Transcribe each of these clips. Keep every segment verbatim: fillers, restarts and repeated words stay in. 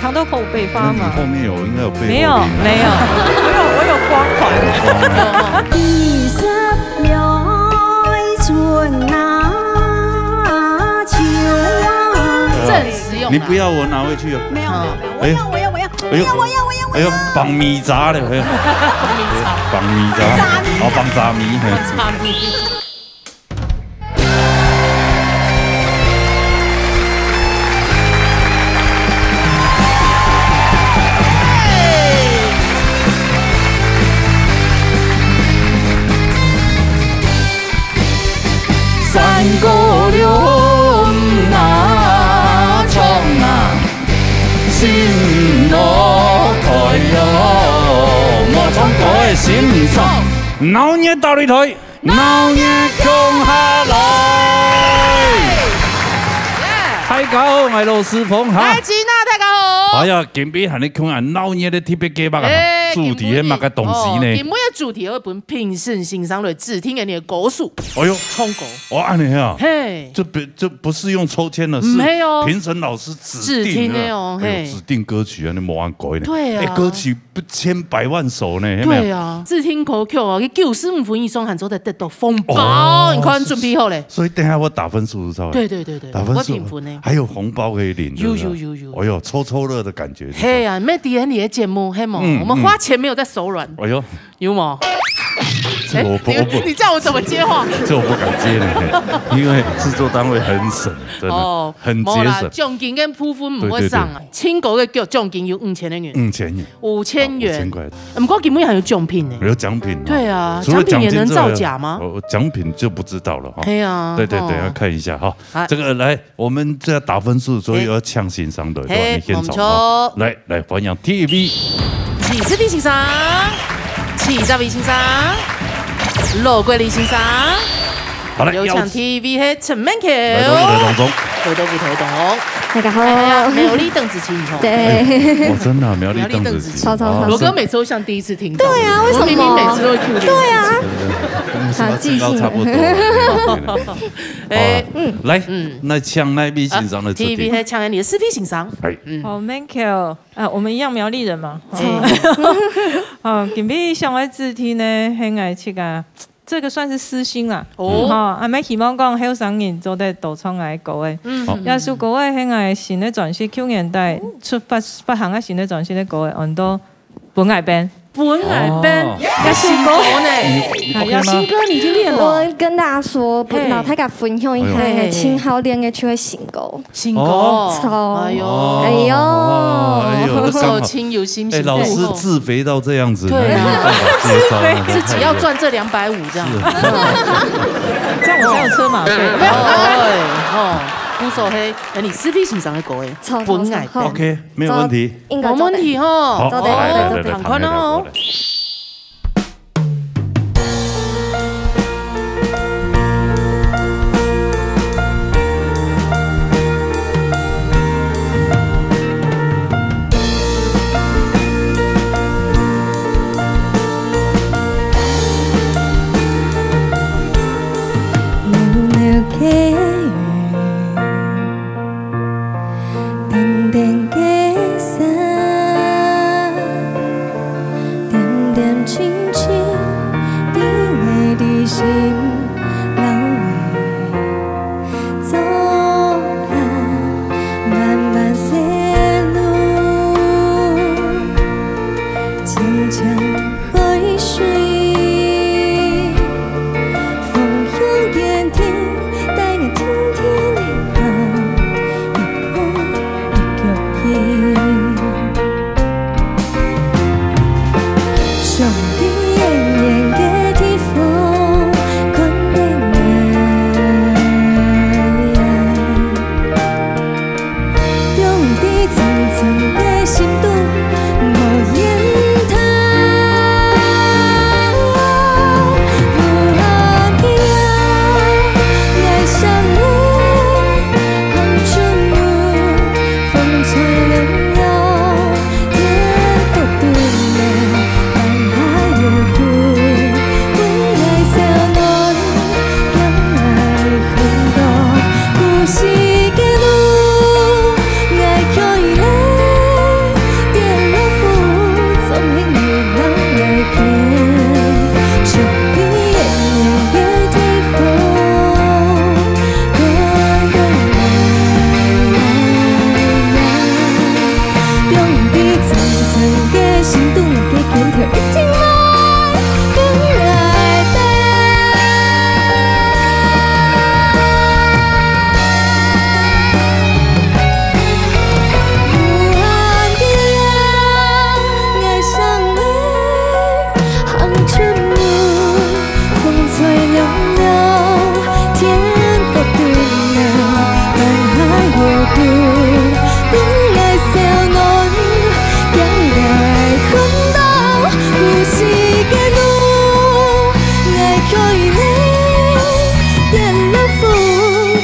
尝到口北花吗？那你后面有，应该有背后没有，灵啊。没有，我有，我有光环。有光环。二十秒春啊，秋啊。这很实用啊。你不要，我拿回去哦。没有，没有，没有，我要，我要，我要，哎呦，我要，我要，我要，我要。哎呦，绑米杂了，哎呦，绑米杂，绑米杂，哦，绑杂米，嘿。绑杂米。山歌了，嗯啊，唱啊，心乐开哟，莫唱歌的心唱，闹热到里头。 闹热共下来！大家好，我係羅斯峰哈。大家好，大家好。哎呀，今晡日喊你看啊，鬧熱个特別計畫啊，欸，主題係麼个東西呢？今晡日，哦，今晡日个主題會分評審先生來指定你个歌手。哎喲，唱歌。哦，恁呢啊。嘿。這不，這不是用抽籤的，是毋係哦。評審老師指定的。指定的哦，哎喲，嘿。指定歌曲啊，你無按呢改呢。對啊。哎，歌曲不千百萬首呢，有沒有？對啊，試聽歌曲啊，佢九十五分以上，還做得得到紅包。哦，你看，準備好咧。所以等一下我打分數是不是？對，對，對，對，打分數，我評分呢。還有紅包可以領，有，對不對？有，有，有。哎喲，抽抽樂的感覺是不是？嘿啊，沒底下你的節目，嘿嘛，嗯，我們花錢沒有在手軟。嗯。哎喲。有嗎？這我不，欸，我不，你，你叫我怎麼接話？這我不敢接呢，因為製作單位很省，真的，哦，很節省。無啦，獎金跟部分毋會省啊。對，對，對。唱歌个獎，獎金有五千个銀。五千元。五千元。啊，五千塊。毋過今晡日還有獎品呢。有獎品啊。對啊，除了獎金之外，獎品也能造假嗎？哦，獎品就不知道了哈。對啊，對，對，對，哦。要看一下哈。好。這個來，我們這要打分數，所以要搶先生的，嘿。對吧？嘿，你先唱哈。沒錯。來，來，歡迎第一位。第十位先生，第十位先生，羅國立先生。好，來，有請第一位係陳明橋。來到舞台當中。來到舞台當中。大家好。哎呀，苗栗鄧紫棋吼。對。哎，哦，真的啊，苗栗鄧紫棋。苗栗鄧紫棋。超，超，超。哦，羅哥每次都像第一次聽到。對啊，為什麼？我明明每次都會Q你。對啊。我們身高差不多啊。好，繼續。哎，好啊，嗯。來，嗯。那請哪位先生來出題？啊，第一位係請你个十位先生。哎。嗯。好，明橋，啊，我們一樣苗栗人嘛。哎。哦，今晡日想愛指定呢，係𠊎自家，這個算是私心啦。哦。吼，啊，乜希望講後生人做得多唱𠊎个歌仔。嗯。好。這首歌仔係𠊎新个專輯，舊年底出發，發行个新个專輯个歌仔，安到分𠊎變。分𠊎變，哦。這首歌呢？你，你，OK嗎？這首歌你已經練了。我跟大家說，不，嘿。摎大家分享一下，哎喲。嘿，嘿，嘿。盡好練个就係新歌。新歌。哦。超。哎喲。哎喲。哦，哎喲，這剛好。手情有心情。哎，老師自肥到這樣子，對啊。那沒有辦法接招，那個太遠。自己要賺這兩百五這樣。是。這樣我才有車馬費。哎，哦，不錯嘿，哎，你十位先生个歌仔，超，超，分𠊎變。超好。OK。 沒有問題。應該做得。無問題吼。好，做得，來，來，來，做得。來，來，來，來，來。 淡淡个色，点点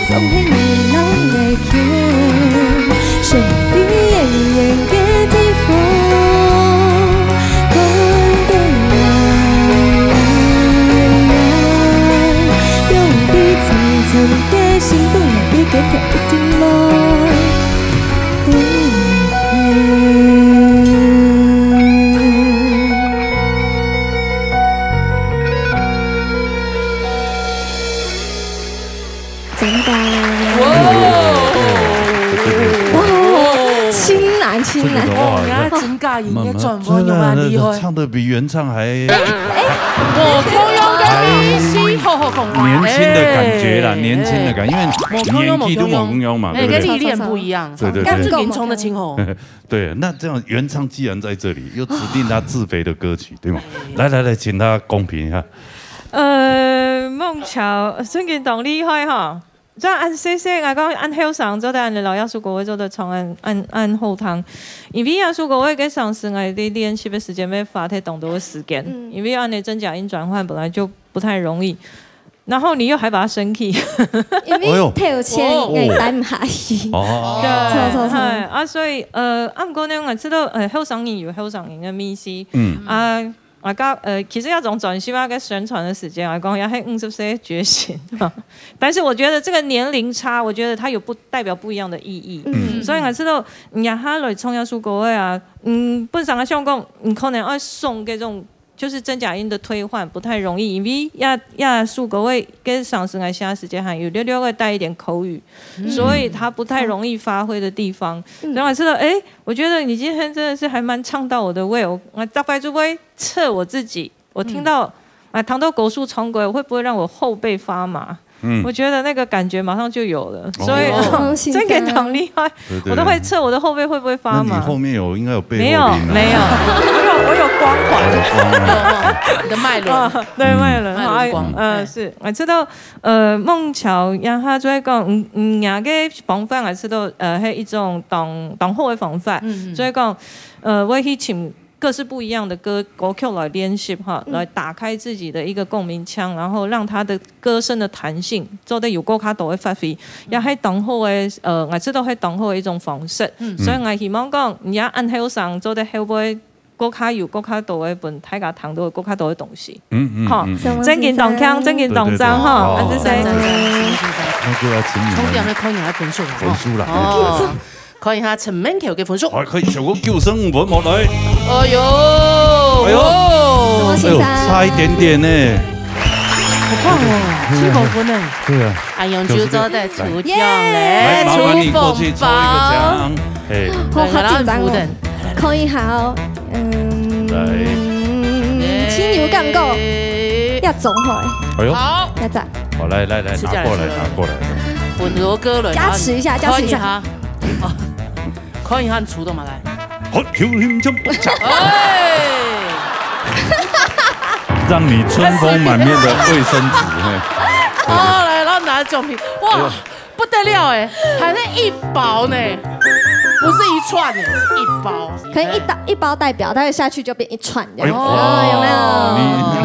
總係你摎𠊎牽，上帝遠遠个地方，看等𠊎，用你層層个心動，你个天一定落。真的。哇，哇，清藍，清藍。這個哇，哦，人家真假音樂轉換有蠻厲害。唱得比原唱還，無共樣个意思，好好講話。年輕的感覺啦，哎，年輕的感覺，因為年紀都無共樣嘛，哎，對不對？跟歷練不一樣，對，對，對。感覺無共樣。對，那這樣原唱既然在這裡，又指定他自肥的歌曲，對嗎？來，來，來，請他公平一下。呃，孟喬，真个當厲害哈。 像恁細細，𠊎講恁後生，做得恁樣摎這首歌會做得唱恁，恁，恁好聽。因為這首歌會个上次𠊎在練習个時間，會花忒當多个時間，嗯。因為恁樣真假音轉換本來就不太容易，然後你又還把它升key。因為哎喲。頭前𠊎帶毋下去。哦。對，錯，錯，錯。哎，啊，所以，呃，啊，毋過呢，𠊎知道，呃，後生人有後生人个味緒。嗯。啊， 啊，到，呃，其實這種專輯啊，跟宣傳的時間來講，也係五十歲的決心啊。但是我覺得這個年齡差，我覺得它有不，代表不一樣的意義。嗯。所以𠊎知道，嗯，這下來唱這首歌个啊，嗯，本身啊，想講，嗯，可能愛送這種，就是真假音的替換不太容易，因為這，這首歌个，个上次𠊎寫的時間還有略略會帶一點口語，嗯。所以它不太容易發揮的地方。嗯。所以𠊎知道，誒，我覺得你今天真的是還蠻唱到我的胃，我，我大概就會 測我自己，我聽到，嗯。啊，聽到歌手唱歌，會不會讓我後背發麻？嗯。我覺得那個感覺馬上就有了，哦。所以，哦，真的很厲害，對，對。我都會測我的後背會不會發麻。那你後面有，應該有背後靈啊。沒有，沒有，我有，我有光環。有光環。你的脈輪。啊，對，脈輪，嗯。脈輪光。好，呃，嗯。是，我知道，呃，孟喬，然後就會講，嗯，嗯，你个方法，我知道，呃，係一種當，當好个方法，嗯，嗯。所以講，呃，我會去尋 各式不一樣的歌，歌曲來練習哈，嗯。來打開自己的一個共鳴腔，然後讓他的歌聲的彈性做得有更加多的發揮，嗯。也係當好的，呃，𠊎知道係當好的一種方式。嗯。所以𠊎希望講，你也恁後生，做得後背更加有更加多的分大家聽到更加多的東西。嗯，嗯，好，嗯，嗯。真个當強，真个當讚哈，對，對，對。哦。恁仔細。讚，讚，讚，讚，讚，讚。那就要請你們重點來看一下分數了哈。分數了。哦。 看一下陳明橋个分數。哎，可以超過九十五分無？來。哎喲，哎喲，哇。哎喲，差一點點呢。好棒哦，七公分呢。對啊。恁樣就做得抽獎咧，來，麻煩你過去抽一個獎。抽紅包。哎。好，好緊張哦。來，來，來。看一下哦，嗯，來。親友感覺，要總好哎。哎喲。好。要讚。好，來，來，來，拿過來，拿過來。分羅哥來，加持一下，加持一下。看一下。 哦，看一下你出到哪來。好，球形枪不响。哎。讓你春風滿面的衛生紙，嘿。哦，來，然後拿獎品，哇，哎呦。不得了哎，還是一包呢，不是一串呢，是一包。可能一包，一包代表，但是下去就變一串這樣子。哎呦。哦，有沒有？你，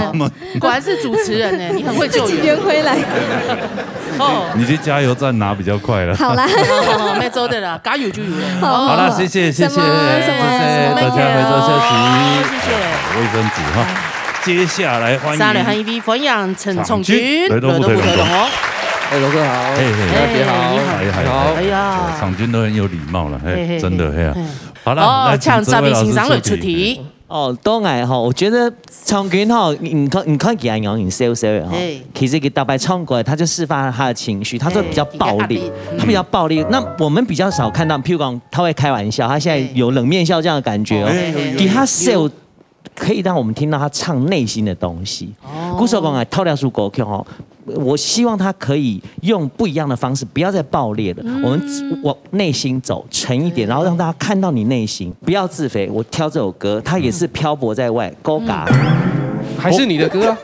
有沒有？果然是主持人呢，你很會救援。自己圆回來。 哦。你去加油站拿比較快了。好啦。哦，沒做的啦，加油就有了。好。好啦，謝謝，謝謝，什麼，什麼，謝謝大家，什麼，回頭休息。謝謝。衛生紙哈。接下來歡迎三連歡迎，歡迎陳長君，長君，來到舞台當中。來到舞台當中哦。哎，龍哥好。嘿，嘿。大家好。哎，你好。哎，嗨，嗨，嗨。哎呀。長君都很有禮貌了，嘿，嘿，嘿，真的，嘿啊。嘿。好了，哦，來，請這位老師出題。請這位先生來出題。 哦，當然吼，我覺得長君吼，你看，你看起來有點羞羞的吼，嘿。其實佢大概唱歌，他就釋放了他的情緒，他就比較暴力，嘿，比較暴力。嗯。他比較暴力。那我們比較少看到，譬如講，他會開玩笑，他現在有冷面笑匠的感覺哦。嘿。有，有，有，其實他是有，有。可以讓我們聽到他唱內心的東西。哦。故所講啊，透過這首歌曲吼， 我希望他可以用不一樣的方式，不要再爆裂了。嗯。我們往內心走，沉一點，嗯。然後讓大家看到你內心，不要自肥。我挑這首歌，它也是漂泊在外，高嘎。嗯。還是你的歌啊。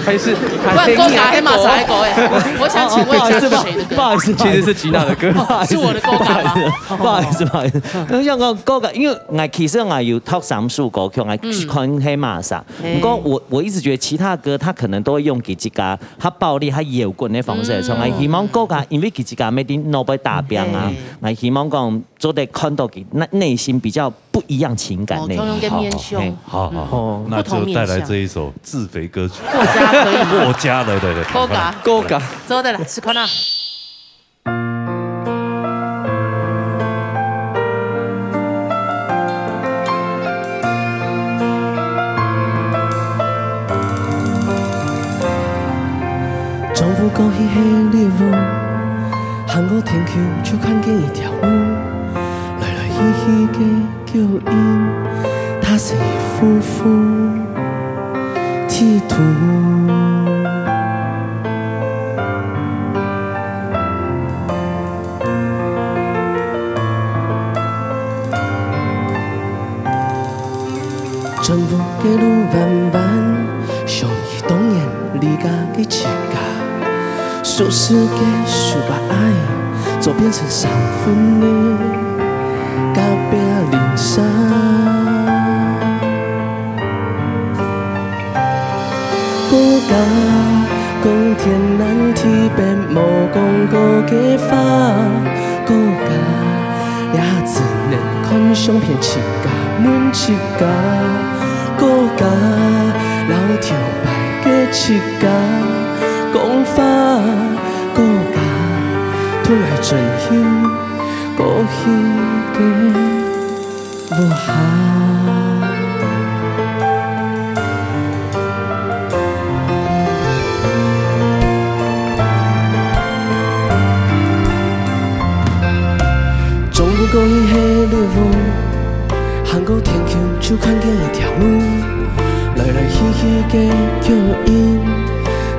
還是不然歌詞還罵啥个歌欸？我想請問一下是誰的歌？不好意思，不好意思，其實是吉娜的歌。不好意思，是我的歌詞嗎？不好意思，不好意思。我想講歌詞，因為𠊎其實𠊎有挑三首歌曲，𠊎看係麼儕。不過我我一直覺得其他歌他可能都會用吉吉卡，他暴力、他搖滾的方式來唱。𠊎希望歌詞，因為吉吉卡每天都會打拼啊，𠊎希望講做得看到佢內內心比較不一樣情感內涵。哦，同樣的面向。好好好，那就帶來這一首自肥歌曲。作家可以嗎？作家，來來來，作家，作家，做得啦，試看啊。丈夫過去係獵戶，行過田坵就看見一條路，來來去去个 腳印，踏實一步步地圖。丈夫个路彎彎，想起當年離家个自家，熟事个手把愛，做變成三分的。 隔壁鄰舍。國家講天南地北無講過个話，國家也只能看相片，自家問自家，國家摎頭擺个自家講話，國家吞來真心。 過去个屋下。丈夫過去係獵戶，行過田坵就看見一條路，來來去去个腳印，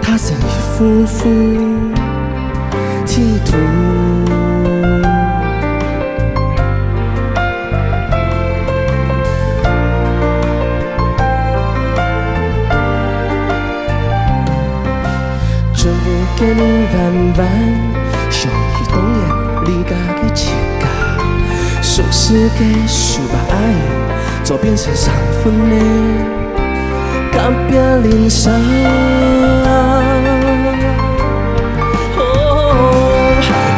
踏實一步步 地圖。丈夫个路彎彎，想起當年離家个自家，熟事个手把愛，做變成三分的。 隔壁鄰舍。哦，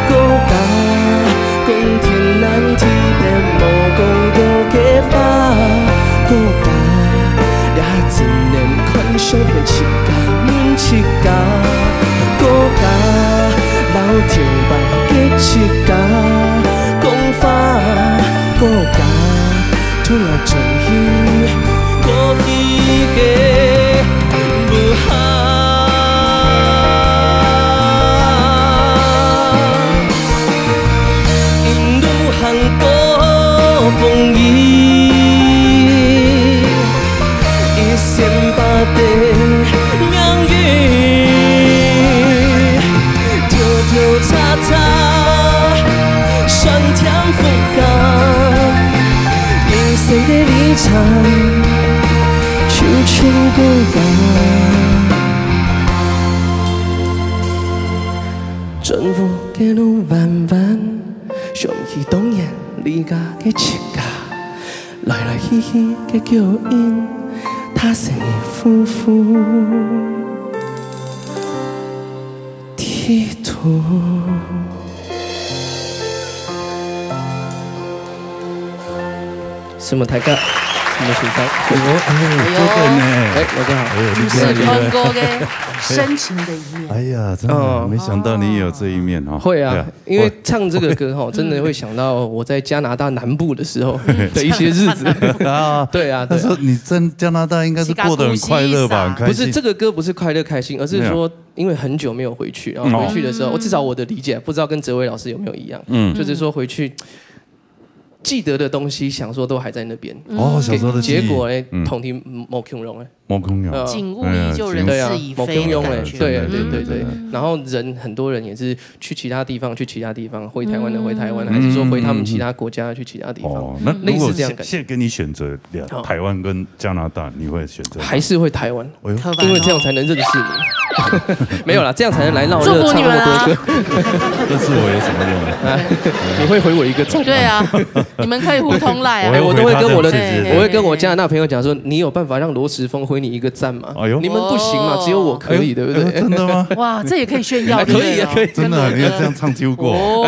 國家講天南地北無講過个話，國家也只能看相片，自家問自家，國家摎頭擺个自家講話，國家 吞來真心過去个路下。一路行過風雨，一身跋倒命運，跳跳踏踏，酸甜苦 甘，人生个旅程，就像孤單。丈夫个路彎彎，想起當年離家个自家，來來去去个腳印，踏實一步步地圖。 什麼大哥？什麼先生？哎呦，哎，哎呦，这个呢？哎，大家好。哎呦，你真的厉害。是唱歌的深情的一面。哎呀，真的，哦。没想到你也有这一面哦。会啊，对啊，因为唱这个歌哈，我真的会想到我在加拿大南部的时候的一些日子。啊，对啊，对啊。那时候你在加拿大应该是过得很快乐吧，很开心。不是，这个歌不是快乐开心，而是说，没有。因为很久没有回去，然后回去的时候，哦。我至少我的理解，不知道跟哲维老师有没有一样，嗯。就是说回去记得的东西，想说都还在那边。哦，小时候的记忆。结果呢，嗯。通通无共样了。无共样。呃，景物依旧，哎呀，人事已非的感觉。对啊，无共样了。对啊，对，对，对。嗯。然后人，很多人也是去其他地方，去其他地方，回台湾的回台湾，嗯。还是说回他们其他国家，去其他地方，哦，那如果现，类似这样的感觉。现在给你选择两，好。台湾跟加拿大，你会选择哪？还是会台湾。 哎呦。刻板哦。因为这样才能认识你。没有啦，这样才能来让我热唱那么多歌。祝福你们啊。认识我有什么用啊？哎，你会回我一个赞吗？对啊，你们可以互通LINE啊。哎，我都会跟我的，我会回他的，谢谢。我会跟我加拿大朋友讲说，你有办法让罗时丰回你一个赞吗？哎呦。你们不行嘛，哦。只有我可以，哎呦，对不对？哎呦，真的吗？哇，这也可以炫耀，哎，可以啊，对不对？可以。真的啊，你有这样唱秋过？哦。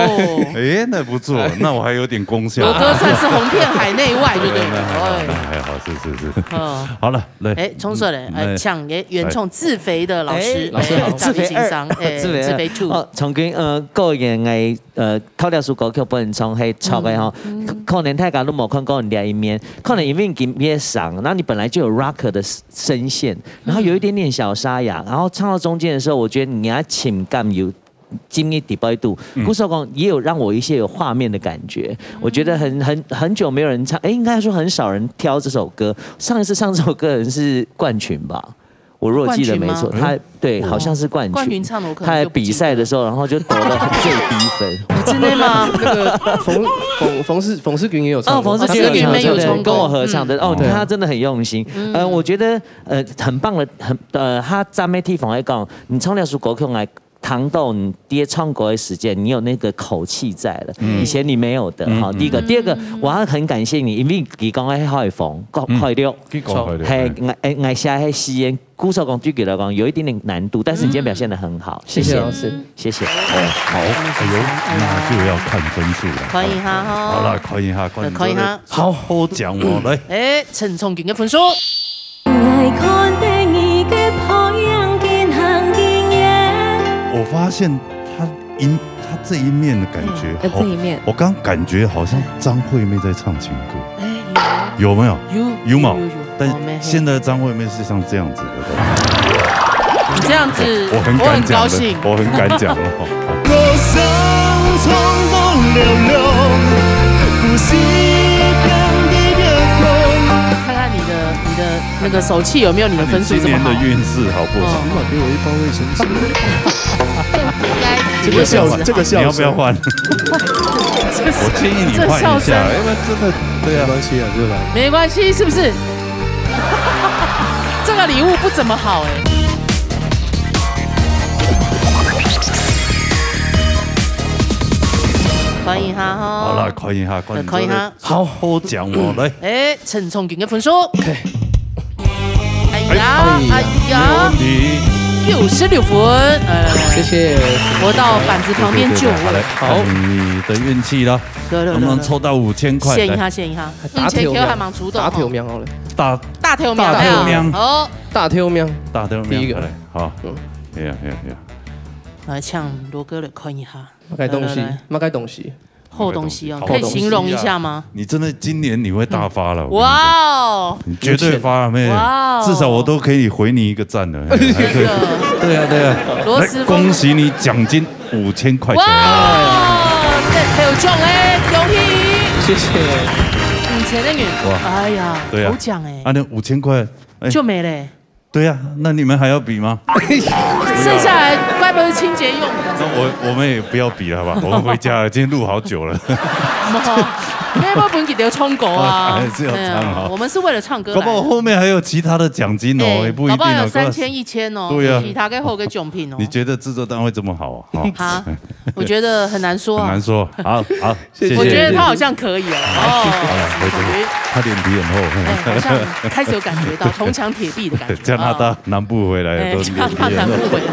哎，那不错，那我还有点功效。罗哥算是红遍海内外，就对了。哎，那还好，那还好，是，是，是。嗯。好了， 来。哎，冲出来，哎，嗯，抢个原创自肥的老师，哎，老师好。哎，自肥二，大力欣赏，哎，自肥二。自肥two。哦，从今，呃，个人个，呃，头两首歌曲本人唱，嘿，唱个吼，嗯，嗯。可，可能大家都没看过你的一面，可能因为你也上，然后你本来就有 rock 的声线，然后有一点点小沙哑，然后唱到中间的时候，我觉得你的情感有 进入第八度。嗯。故所讲也有让我一些有画面的感觉。我觉得很，很，很久没有人唱，诶，应该说很少人挑这首歌。上一次唱这首歌的人是冠群吧？我如果记得没错，冠群吗？他，对，嗯。好像是冠群。冠群唱的我可能就不记得。他在比赛的时候，然后就得了最低分。真的吗？那个冯，冯，冯世，冯世群也有唱过。哦，冯世群也有唱，冯世群没有唱过。对，跟我合唱的。嗯。哦，对。他真的很用心。嗯。呃，我觉得，呃，很棒的，很，呃，他赞美地方来讲，你唱那首歌曲来 谈到你爹唱歌的时间，你有那个口气在了，嗯。以前你没有的，嗯，哈，嗯。第一个。第二个，嗯。我要很感谢你，因為你講个海風，快，嗯。快樂。佢講快樂，嘿，哎。，𠊎，𠊎，𠊎寫个詩言，故所講對佢來講有一點點難度，但是你今天表現得很好，嗯。謝謝。謝謝老師。謝謝。哦，好，哎呦，那就要看分數了。看一下哈。好了，看一下，看你這個，看一下。好。好獎哦，來。哎，陳聰君个分數。 我發現他一，他這一面的感覺，哎，好，這一面。我剛感覺好像張惠妹在唱情歌。哎，有。有沒有？有，有嘛？有，有，有。但現在張惠妹是像這樣子的，對吧？哦，妹妹。你這樣子，我，我很敢講的，我很高興。我很敢講了。 看看你的，你的那個手氣有沒有你的分數這麼好？你今年的運勢好不好？哦。起碼給我一包衛生紙。應該，這個笑，這個笑聲。你要不要換？我建議你換一下，這笑聲。因為真的，對啊。沒關係啊，就來。沒關係，是不是？這個禮物不怎麼好欸。看一下哈。好了，看一下，看一下。看一下。 好，好獎哦，來。哎，陳聰君个分數。OK。哎呀，哎，哎呀，沒問題。九十六分，哎，謝謝。我到板子旁邊就位。對，對，對，對，好，來，好。看你的運氣了，來，來，來，能不能抽到五千塊？來。閃一下，閃一下。五千塊還蠻出的哦。大條命好了。大，大條命，大條命。好。大條命。大條命，第一個。來，好。嗯。哎呀，哎呀，哎呀。來，請羅哥來看一下。麼个東西？來，來，來。麼个東西？ 好東西哦，好東西啊。可以形容一下嗎？你真的今年你會大發了，我跟你講。哇哦！你絕對發了，妹。哇哦！至少我都可以回你一個讚了，嘿，還可以。真的。對啊，對啊。來，羅時豐。恭喜你獎金五千塊錢。哇哦！對，有中欸，恭喜！謝謝。五千个銀，哇。哎呀，對啊。好獎欸。啊，那五千塊，哎。就沒了欸。 對啊，那你們還要比嗎？剩下來該不會是清潔用品？那我，我們也不要比了，好吧？我們回家了，今天錄好久了。沒有，不能給他唱歌啊。還是要唱啊。哎呀，我們是為了唱歌來的。搞不好後面還有其他的獎金哦，哎，也不一定哦。搞不好有三千、一千哦，對啊。其他个好个獎品哦。你覺得製作單位這麼好啊？哈。哈，我覺得很難說啊。很難說。好，好，謝謝。我覺得他好像可以哦。哦，好了，回去。他臉皮很厚。哎，好像開始有感覺到銅牆鐵壁的感覺。加拿大南部回來的都是臉皮很厚。哎，加拿大南部回來。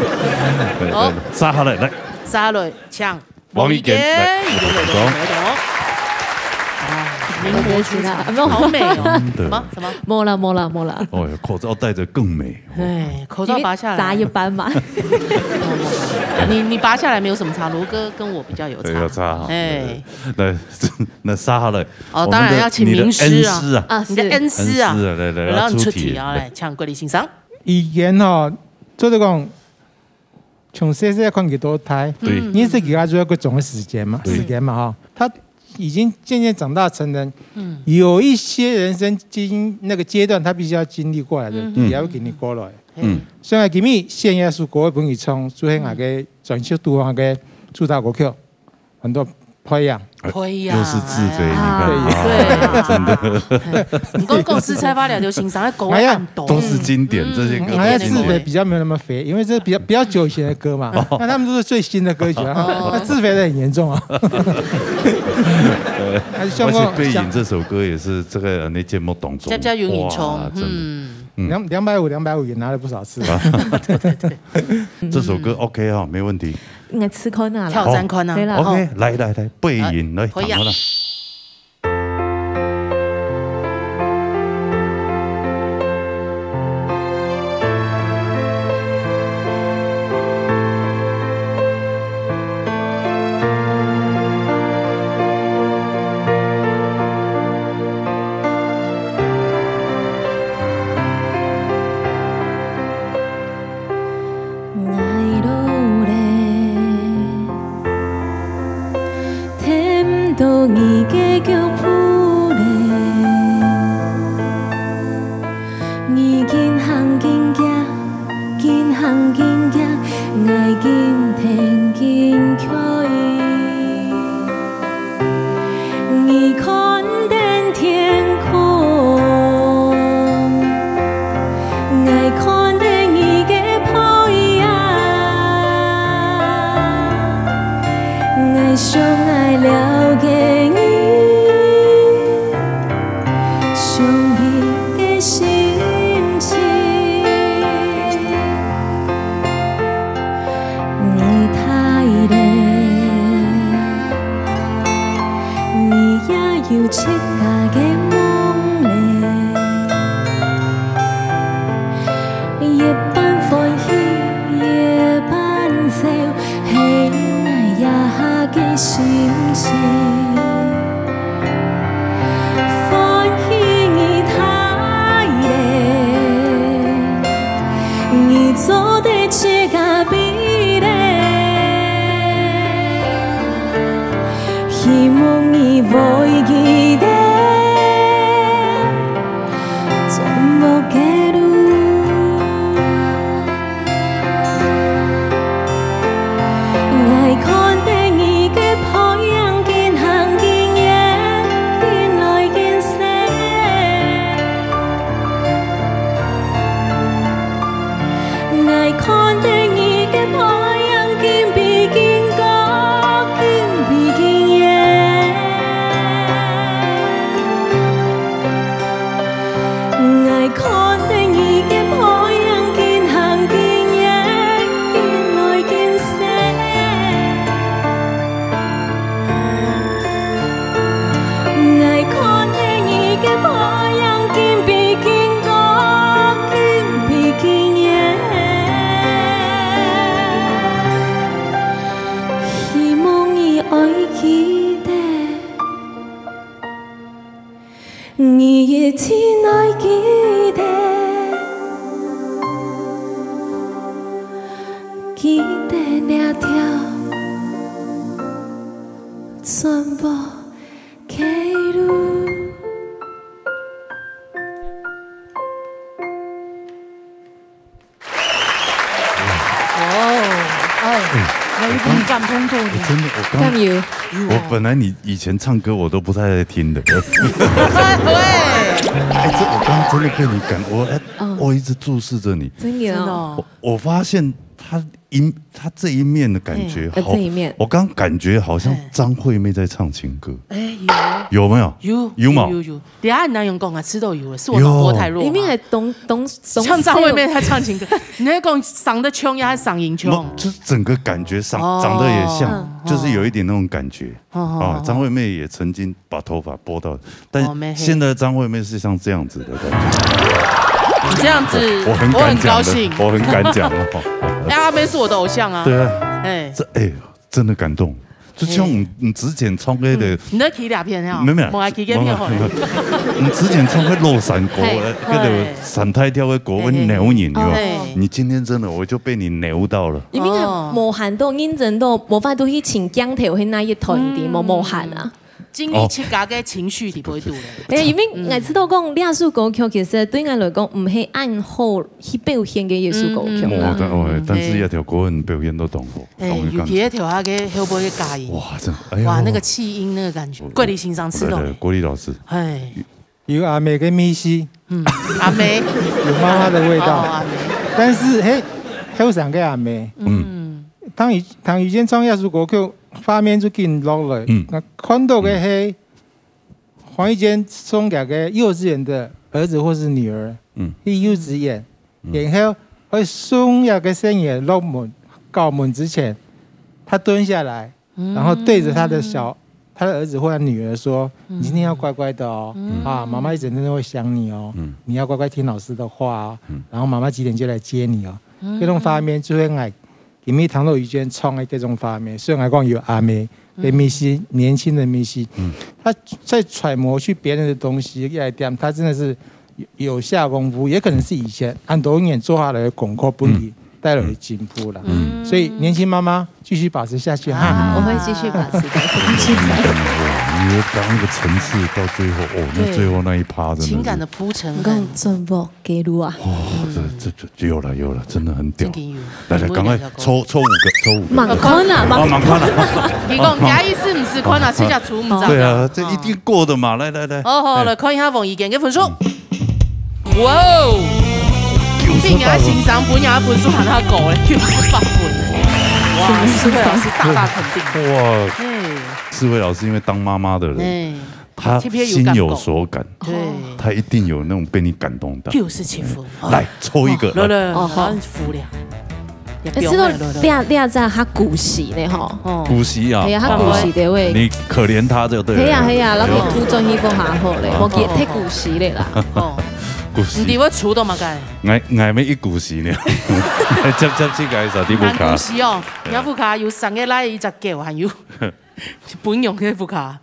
對，對，哦。對。續下來，來。續下來，請。王一堅，王一堅，來，一個，一個，一個。哦，民國出產，好美哦。真的。什麼？什麼？沒啦，沒啦，沒啦。哦，口罩戴著更美。 哎，口罩拔下來。因為雜一班嘛。你，你拔下來沒有什麼差，羅哥跟我比較有差。對，有差哈。哎。對，對，對。那，那續下來，哦，我們的，當然要請名師啊。你的恩師啊。啊，是。你的恩師啊。恩師啊，來，來，然後你出題啊，要出題。來，請國立先生。以前吼，就是講，從細細看佢到大，對。嗯。認識佢个時候，佢總个時間嘛，對。時間嘛，吼。他已經漸漸長大成人，嗯。有一些人生經，那個階段，他必須要經歷過來的，嗯。也要經歷過來。嗯。所以今日選這首歌分佢唱，就係𠊎个專輯肚項个主打歌曲，很多培養。培養，又是志飛，哎呀。你看，對。啊，真的。毋過講實在話了，就欣賞个歌哎呀，很多。都是經典，嗯。這些歌都是經典。哎呀，志飛比較沒有那麼肥，因為這比較，比較久以前的歌嘛。哦。那他們都是最新的歌曲啊。哦。那自肥的很嚴重啊。還是像我，而且背影這首歌也是這個，呃，那節目當中，家家有你唱，哇，真的。嗯。嗯。兩，兩百五，兩百五也拿了不少次。啊。對，對，對。這首歌OK哈，沒問題。應該試看啊啦。挑戰看啊。好。對啦。OK，來，來，來，背影，來，好，可以啊。彈看啊。 𠊎努力，跈毋到你个腳步咧。你緊行緊遽，緊行緊遽，𠊎緊跈緊𤸁。 你看等天空，𠊎看等你个背影。𠊎想愛了解你，想你个心情。 你大咧，你也有自家个夢咧。一半歡喜，一半愁，係𠊎這下个心情。 歡喜你大咧，你做得自家飛咧。希望你會記得，全部个路。 𠊎看得你个背影，緊行緊遠，緊來緊細。𠊎看得你个背影，緊飛緊高，緊飛緊遠。 𠊎看得你个背影，緊行緊遠，緊來緊細。𠊎看得你个背影，緊飛緊高，緊飛緊遠。希望你會記得。 你一定愛記得，記得這條全部个路。 哦，哎，嗯。有一點感動到你。我真的，我剛，敢有？有哦。我本來你以前唱歌我都不太愛聽的。喂。哎，這我剛剛真的被你感，我，嗯。我一直注視著你。真的哦。真的哦。我，我發現他一，他這一面的感覺，嘿。好，呃，這一面。我剛感覺好像，嘿。張惠妹在唱情歌。哎，有。有沒有？有，有嗎？有，有，有。 等下你哪樣講啊？知道有了，是我腦波太弱嗎？有。裡面的東，東，像張惠妹在唱情歌，你在講長得像也還是嗓音像？不，就是整個感覺上，哦。長得也像，嗯。就是有一點那種感覺。哦，哦，啊，哦。張惠妹也曾經把頭髮撥到，但哦，沒，嘿。現在張惠妹是像這樣子的感覺。你這樣子，我，我很敢講的，我很高興。我很敢講哦。哎，阿妹是我的偶像啊。對啊。哎。這，哎， 真的感動。就像你，嘿。你之前唱那個，嗯，你在提兩片哦，沒有，沒有，無愛提這片好了。沒有，沒有。你之前唱那個《落山歌》，嘿，呃，那個，嘿。三大調的歌，嘿，嘿，嘿。扭人，對吧？哦。嘿。你今天真的，我就被你扭到了。你明明哦。無閒到，認真到，無法度去尋鏡頭，去那一段的，嗯。無，無閒啊。經歷自家个情緒底背肚咧。哎，因為𠊎知道講，這首歌曲其實對𠊎來講，毋係恁好去表現个一首歌曲啦。無，但，哦，但是這條歌你表現到當好，哎，尤其該條啊，个後背个假音，哇，真的，哎呦。哇，那個氣音那個感覺，國立欣賞知道。對，對，國立老師。哎。有阿姆个味緒。嗯，阿姆。有媽媽的味道。哦，阿姆。但是，嘿，後生个阿姆。嗯。當遇，當遇見唱這首歌曲，畫面就緊落來。嗯。那看到个係，黃玉娟送給个幼稚園的兒子或是女兒，嗯。去幼稚園，嗯。然後會送那個細人落門，校門之前，他蹲下來，嗯。然後對著他的小，他的兒子或者女兒說：“嗯。你今天要乖乖的哦，嗯。啊，媽媽一整天都會想你哦，嗯。你要乖乖聽老師的話哦，嗯。然後媽媽幾點就來接你哦。”嗯。這種畫面就會來 今日聽到遇見唱个這種畫面，雖然講有阿姆个味緒，嗯。年輕的味緒，嗯。他在揣摩去別人的東西，一點，他真的是有，有下功夫，也可能是以前很多年做下來的功課，本身帶來的進步啦。嗯。所以年輕媽媽繼續保持下去哈。啊，我會繼續保持，感謝。哇，你剛剛那個層次到最後，哦，那最後那一趴真的是情感的鋪陳很，你看轉播 記錄啊。哦，這，這，這，有了，有了，真的很屌。真的有。來，來，趕快抽，抽五個，抽五個。慢看啊，慢看。哦，慢看啊。你講，你意思毋係看啊，直接抽毋著。對啊，這一定過的嘛，來，來，來。哦，好，哎。來看一下王怡娟个分數。嗯。哇哦！比人家欣賞分，人家分數還較高咧，九十八分呢。哇，四位老師大大肯定。哇，哎。四位老師因為當媽媽的人，哎。 他心有所感，特別有感覺。對。他一定有那種被你感動到。九十七分。來，抽一個，哦，來。來，來，哦，好。好，服了。哎，這個，這，這隻較古錐呢，吼。哦。古錐啊，哎呀，較古錐的喂。你可憐他就對了。哎呀，哎呀，哎呦。然後塗轉去不好好咧，哦。無記，太古錐咧啦。哦。古錐。你會抽到麼个？𠊎，𠊎乜一古錐呢。接，接這個啥地步卡？難古錐哦，哎呀。你看福卡有三個來，一隻狗，還有分享个福卡。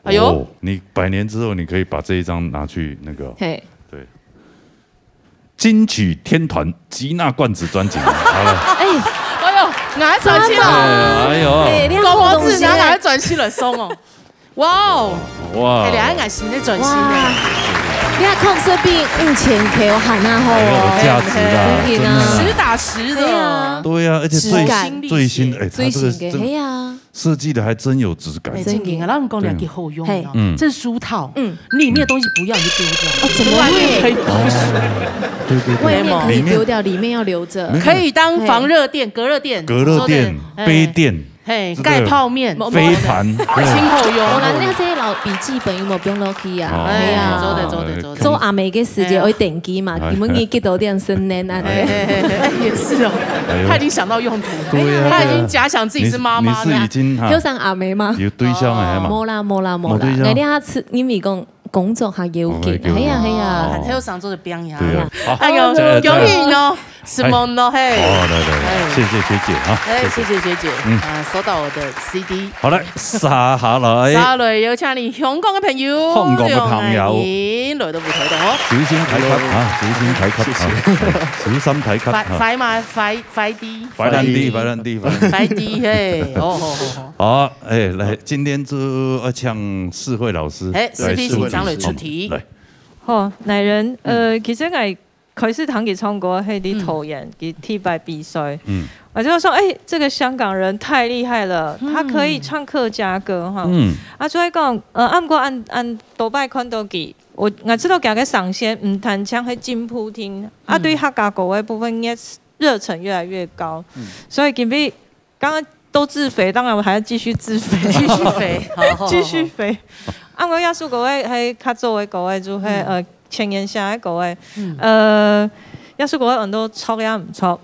哎呦。哦，你百年之後，你可以把這一張拿去那個，嘿。對。金曲天團吉娜冠子專輯，好了。哎，哎呦，𠊎還轉身來。哎呦。哎，你好東西欸。高花智，𠊎還轉身來送哦。哇哦。哇。哎，你還𠊎新的轉身呢。哇。你看，抗生病五千塊，還那好哦。哎呦，有價值的，真的啊。真的。實打實的。對啊。對啊，而且最，質感。最新，哎，它這個最新的，真的，嘿呀。 設計的還真有質感。哎，正經啊，老實講，對。你還幾好用，嘿。你知道嗎？嗯。這書套，嗯。你裡面的東西不要，你就丟掉。哦，怎麼會？外面可以保存。對，對，對。外面可以丟掉，裡面要留著。裡面可以當防熱墊、隔熱墊、隔熱墊、坐墊、哎。杯墊，嘿，這個蓋泡麵。飛盤，對。真好用。無啦，你看這些老筆記本有沒有放落去啊？哦。哎呀。做得，做得，做得。做阿姆个時節，哎呀。愛登記嘛，哎。你們也記得點生年啊。哎，哎，哎，哎，也是哦。哎呦。他已經想到用途。 對啊，他已經假想自己是媽媽了。你，你是已經哈，有上阿姆嗎？有對象了嘛？無啦，無啦，無啦。無對象？𠊎這下係因為講工作較要緊，哦，較要緊。係啊，係啊。哦。還有上做的表演啊。對啊。好，哎呦，加油，加油。恭喜你哦，Simon哦，嘿。好，來，來，來，哎。謝謝學姐啊，哎，謝謝。謝謝學姐，嗯。啊，收到我的C D。好，來，接下來。接下來有請你香港的朋友，香港的朋友。梁愛玲來到舞台上哦。小心大吉啊，小心大吉啊，謝謝。小心大吉啊。快，快嘛，快，快啲。 快啲，快啲，快啲。快啲，嘿，好，好，好，好。好，哎，來，今天就要請世慧老師。哎，來，世慧老師，請你出題。來。好，愛玲，呃，嗯。其實𠊎開始聽佢唱歌，係在桃園，嗯。佢第一擺比賽。嗯。我就說，哎，這個香港人太厲害了，嗯。他可以唱客家歌哈。嗯。啊，就會講，呃，啊，毋過恁，恁多擺看到佢，𠊎，𠊎知道佢个聲線毋單淨係進步定，啊，嗯。對客家歌个部分，也 熱忱越來越高。嗯。所以今日剛剛都自肥，當然我還要繼續自肥。繼續肥，好，好，好。繼續肥。啊，𠊎這首歌个，係較早个歌个，就係，嗯。呃，前年寫个歌个。嗯。呃，這首歌个很多著也毋著。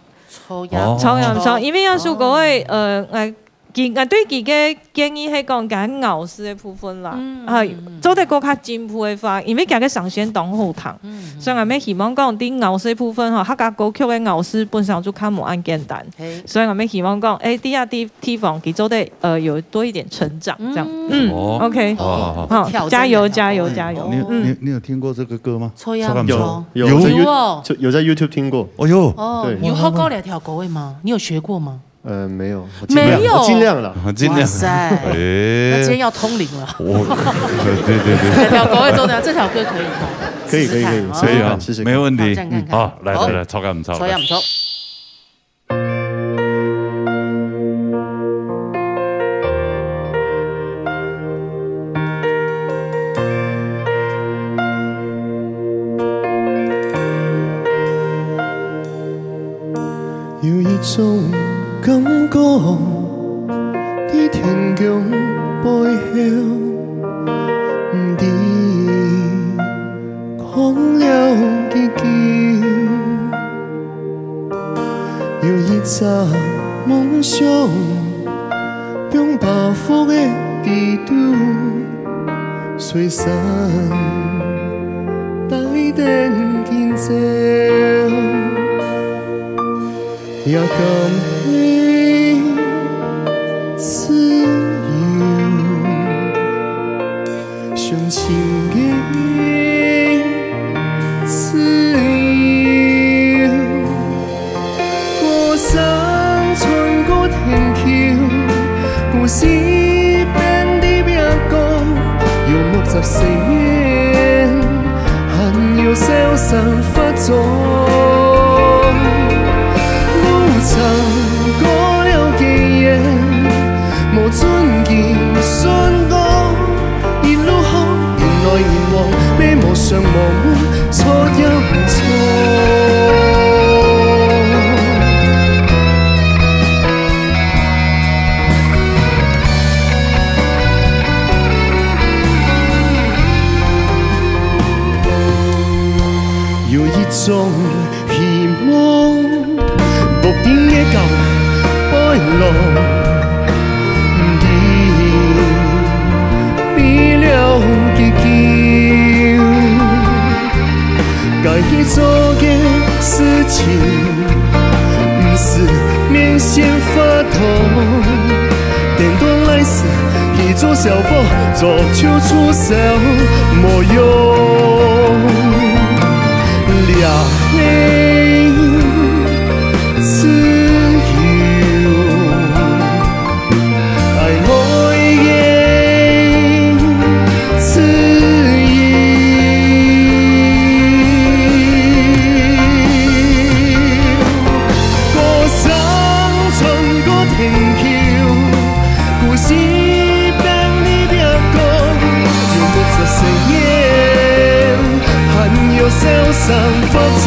著也毋著。哦。著也毋著，因為這首歌个，哦。呃，𠊎 佢，𠊎對佢个建議係講，佢咬字个部分啦。嗯，啊，嗯，嗯。做得過較進步个話，因為佢个聲線當好聽，嗯，嗯。所以𠊎乜希望講，在咬字部分吼，客家歌曲个咬字本身就較無恁簡單。嘿。所以𠊎乜希望講，哎，在這地，地方佢做得，呃，有多一點成長，這樣。嗯。嗯，哦。OK。好，好，好。好，挑戰感。加油，加油，加油。你，嗯。你，你有聽過這個歌嗎？著也毋著。有，有，有在You-，有哦。有在YouTube聽過。哦喲。哦，對。有學過這條歌个嗎？你有學過嗎？呃，没有，我尽量，没有。我尽量了。尽量。哇塞，哎。那今天要通灵了。我，对，对，对。这条歌会做这样，这条歌可以吗？可以，可以，可以，试试看，试试看。可以啊，试试看。没问题。挑战看看。嗯，好，来，好。来，来，超感，超感。错也不错。 有一種感覺，在天空背後，毋知 看了幾久，有一隻夢想，放包袱个底肚，隨身帶等緊走。 也敢係自由，相信个自由。歌聲穿過天際，故事變得變高，有目汁聲音。 還有笑聲發作。路程過了幾遠，無準備順路，一路好，迎來迎往，乜無想無夢，錯也毋錯。 有一種希望，屋頂个高背囊，你飛了幾久？ 該去做个事情，毋使面線發燙。等到來時，去做小火，做手出燒，無用。這係自由。 愛我个自由。歌聲穿過天際，故事變得變高，有目汁聲音。 還有笑聲發作。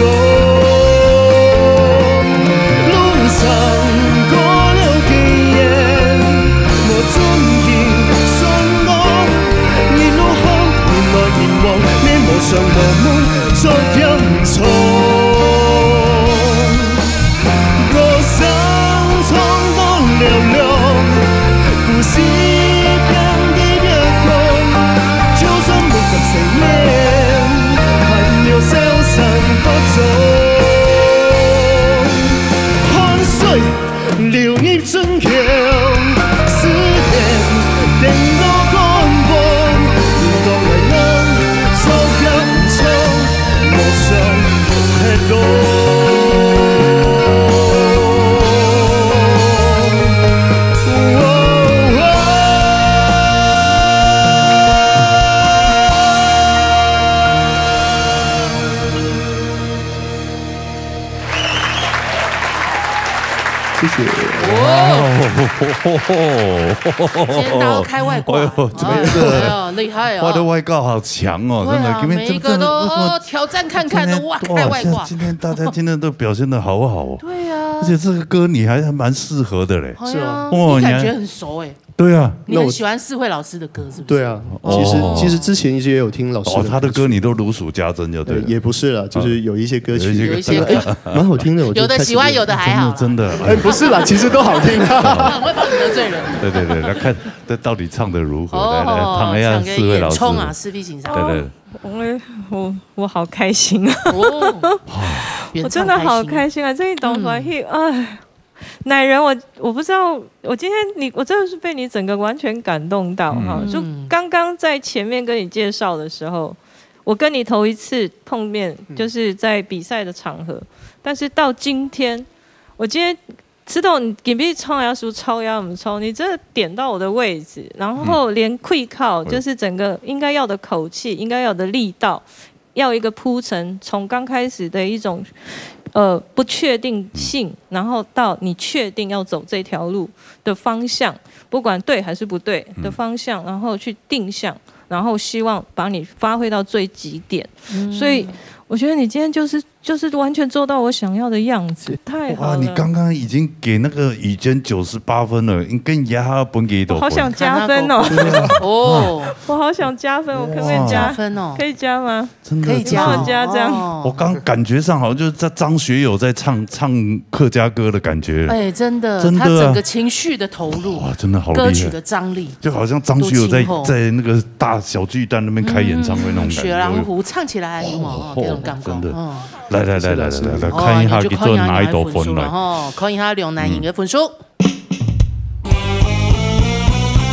路程過了幾遠，無準備順路，一路好，迎來迎往，乜無想無夢，做也毋錯。 歌聲唱到尞尞，故事變得變高，就算目汁洗面，還有笑聲發作。汗水流入 真強，思念等到乾涸，毋講愛人，做也毋做，無想忒多。謝謝。哇哦，今天大家開外掛。哎呦，這個哎呦，厲害哦。我的外掛好強哦，對啊，真的，因為這，每一個都，這，這，哦，挑戰看看的，今天，哇，開外掛。哇，今天大家今天都表現得好好哦。對啊。而且這個歌你還蠻適合的嘞。哎呀，是啊。哇，你還，你感覺很熟哎。 對啊。你很喜歡世慧老師的歌，是不是？對啊，哦。其實，其實之前一直也有聽老師的歌曲。哦，他的歌你都如數家珍就對了。呃，也不是啦，就是有一些歌曲，有一些歌，有一些歌。蠻好聽的，我就開始練。有的喜歡，有的還好啦。真的，真的，哎。哎，不是啦，其實都好聽啊。很會幫你得罪人。對，對，對，來看這到底唱得如何，來，來，哦，唱一下世慧老師。唱歌演唱啊，世慧先生。對，對。我，我，我好開心啊。哦，我真的好開心啊，這一段歡喜，嗯。哎。 乃仁，我，我不知道，我今天你，我真的是被你整個完全感動到哈，嗯。就剛剛在前面跟你介紹的時候，我跟你頭一次碰面，嗯。就是在比賽的場合，但是到今天，我今天知道你给别人唱呀，是不是超呀，我们超，你真的点到我的位置，然后连气口，就是整个应该要的口气，应该要的力道，要一个铺陈，从刚开始的一种呃不确定性，然后到你确定要走这条路的方向，不管对还是不对的方向，然后去定向，然后希望把你发挥到最极点。所以我觉得你今天就是就是完全做到我想要的样子，太好哇，了。你刚刚已经给那个雨娟九十八分了，你跟压哈本给一朵我好想加分哦！哦，我好想加分，我可不可以加？加分哦，可以加吗？真的可以加哦，帮我加这样哦我刚感觉上好像就是在张学友在唱唱客家歌的感觉。哎，真的，真的啊他整个情绪的投入，哇，真的好厉害，歌曲的张力，就好像张学友在都起哄在那个大小巨蛋那边开演唱会那种感觉。雪狼湖唱起来，有没有？哦，这种感觉，真的嗯。来来来来来来来，哦看一下你就佢做哪一朵看一下你的分数了分来。哦，看一下梁男音的分数。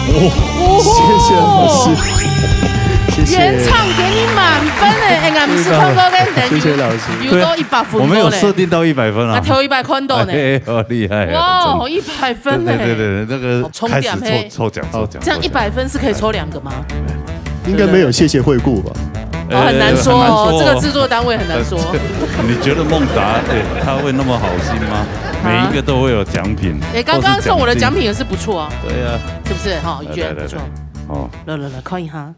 谢谢老师，谢谢。原唱给你满分哎，哎，俺们是看过跟等谢谢老师。有到一百分我们有设嘞，定到一百分啊，那投一百块多呢，哎，好厉害啊！哇，一百分呢，对对对对，那个好冲开始点嘿抽抽奖抽奖，这样一百分是可以抽两个吗？应该没有谢谢惠顾吧？哦，很难说哦，很难说哦这个制作单位很难说。你觉得孟达对他会那么好心吗？每一个都会有奖品。哎，刚刚送我的奖品也是不错啊，对呀，是不是？哈，雨来来来娟不错。来，哦，来来来，看一下，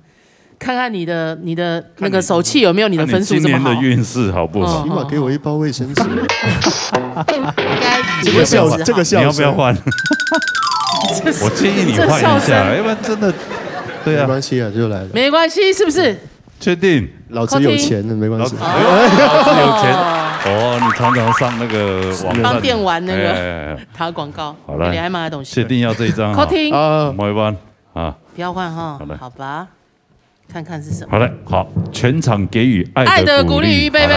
看看你的你的那个手气有没有你的分数这么好看你今年的？运势好不好？哦起码给我一包卫生纸。应该这个笑这个你笑声，要不要换？我建议你换一下，这笑声要不然真的，对啊，没关系啊，就来了。没关系，是不是？确定？老子有钱的，没关系。哎呦，老子有钱哦，你常常上那个网站帮店玩那个哎，打广告，好了你还买东西确？定要这一张哈？好听，啊，没办法啊，不要换哈好的，好吧？看看是什么。好了，好，全场给予爱爱的鼓励，预备，好了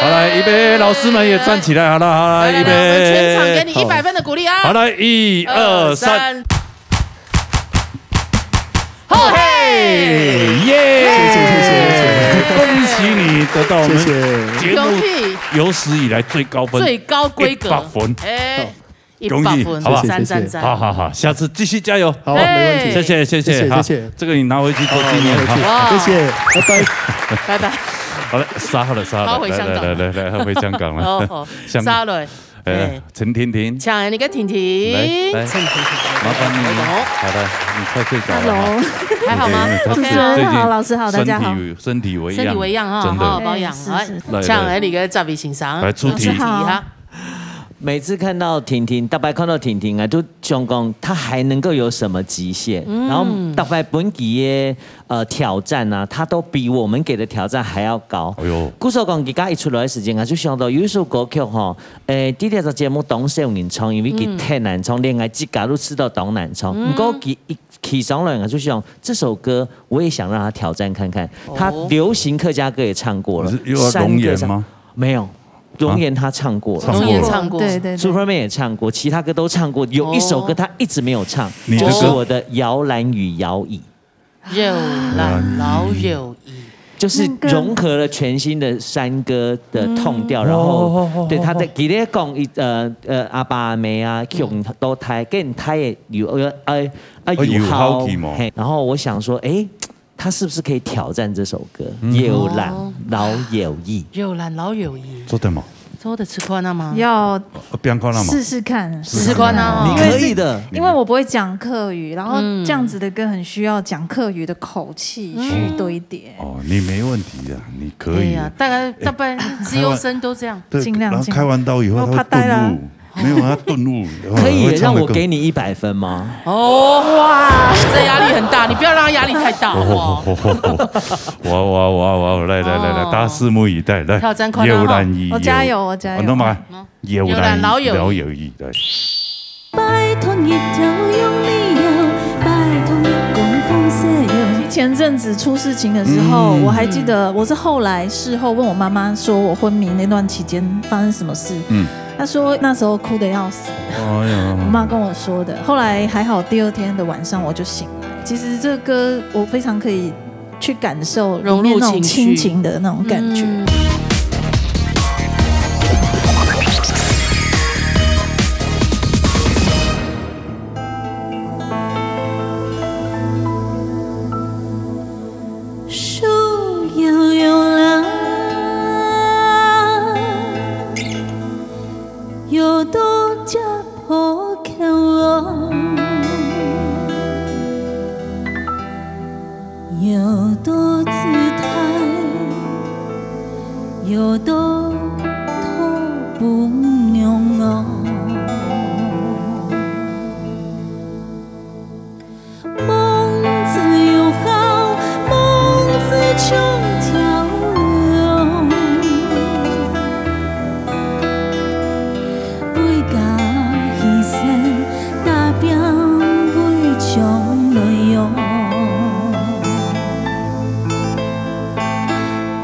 好来，预备，老师们也站起来，好了，好了，预来来来，我们全场给备，你一百分的鼓励啊！好，来，一二三，，好嘿，耶！谢谢谢谢谢恭喜你得到我们谢谢。节目恭喜有史以来最高分，最高规格一百分。哎，一恭喜百分，好不好赞赞谢谢谢谢赞，好好好，下次继续加油。好，没问题。哎谢谢谢谢，谢谢好谢谢这个你拿回去做纪念好，拿回去哈。哇谢谢，拜拜。拜拜。好了，杀好了杀好了，好回香港来来来来来，回香港了。哦哦，香杀了，哎哎，，陈婷婷，抢你个婷婷，来来陈婷婷，麻烦你，哦好的，你快睡着了哈。 Hello，还好吗对因为他？OK 最啊，最近好老师好大家好身体身体为恙，身体为恙哈，真的好好保养，哎是来是来抢哎你个赵比欣赏，来出题出题哈，每次看到婷婷，大白看到婷婷啊，就想讲她还能够有什么极限？然后大白本给的呃挑战啊，她都比我们给的挑战还要高。哎呦，故所讲，佢刚一出来的时间啊，就想到有一首歌曲吼，诶，第一个节目当少年唱，因为佢太难唱，恋爱之歌都知道当难唱。不过佢一起上来啊，就想这首歌我也想让他挑战看看。他流行客家歌也唱过了，你是又要龙岩吗？没有，龙岩他唱过了，唱过了龙岩唱过，对对对，苏慧妹也唱过，其他歌都唱过，有一首歌他一直没有唱，你的歌就是我的摇篮与摇椅。有啦，老友谊，就是融合了全新的山歌的痛调，然后对他的吉列讲一呃呃阿爸阿姆啊，用都台跟台也有呃呃啊有有好好奇嘛嘿，然后我想说，哎，他是不是可以挑战这首歌？有啦，老友谊。有啦，老友谊，做得吗？做得吃宽了吗？要不要看了吗？试试看，吃宽啊，你可以的，因为我不会讲客语，然后嗯这样子的歌很需要讲客语的口气去堆叠。哦，你没问题的，你可以的。对呀，大概大半资优生都这样。对，尽量然后开完刀以后他会我怕呆了顿悟，没有他顿悟，可以让我给你。你一百分吗？哦哇，这压力很大，你不要让他压力太大，好不好？哇哇哇哇！来来来来，哦大家拭目以待，来，挑战看看哈摇篮椅，我加油，我加油！那么有啦，老友老友谊，来。拜托你调用理由，拜托你供奉色友。前阵子出事情的时候，嗯我还记得，我是后来事后问我妈妈说，我昏迷那段期间发生什么事。嗯，她说那时候哭得要死，哎呀我，妈跟我说的。后来还好，第二天的晚上我就醒来。其实这歌我非常可以去感受里面那种亲情的那种感觉。嗯有多姿态，有多土不娘哦。梦自由好，梦自像条龙。 為家犧牲，打拚為將來喲。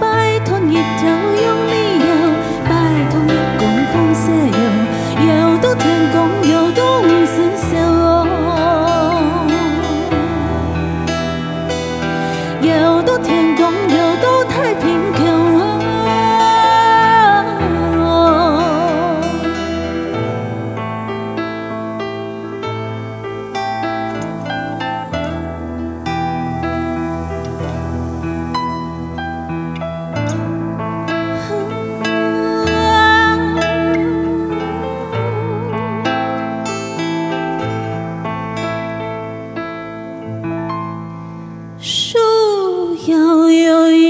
拜託日頭用力搖，拜託月光放射喲，搖到天光，搖到毋使愁哦。 搖到天光，搖到太平橋啊！树摇又摇，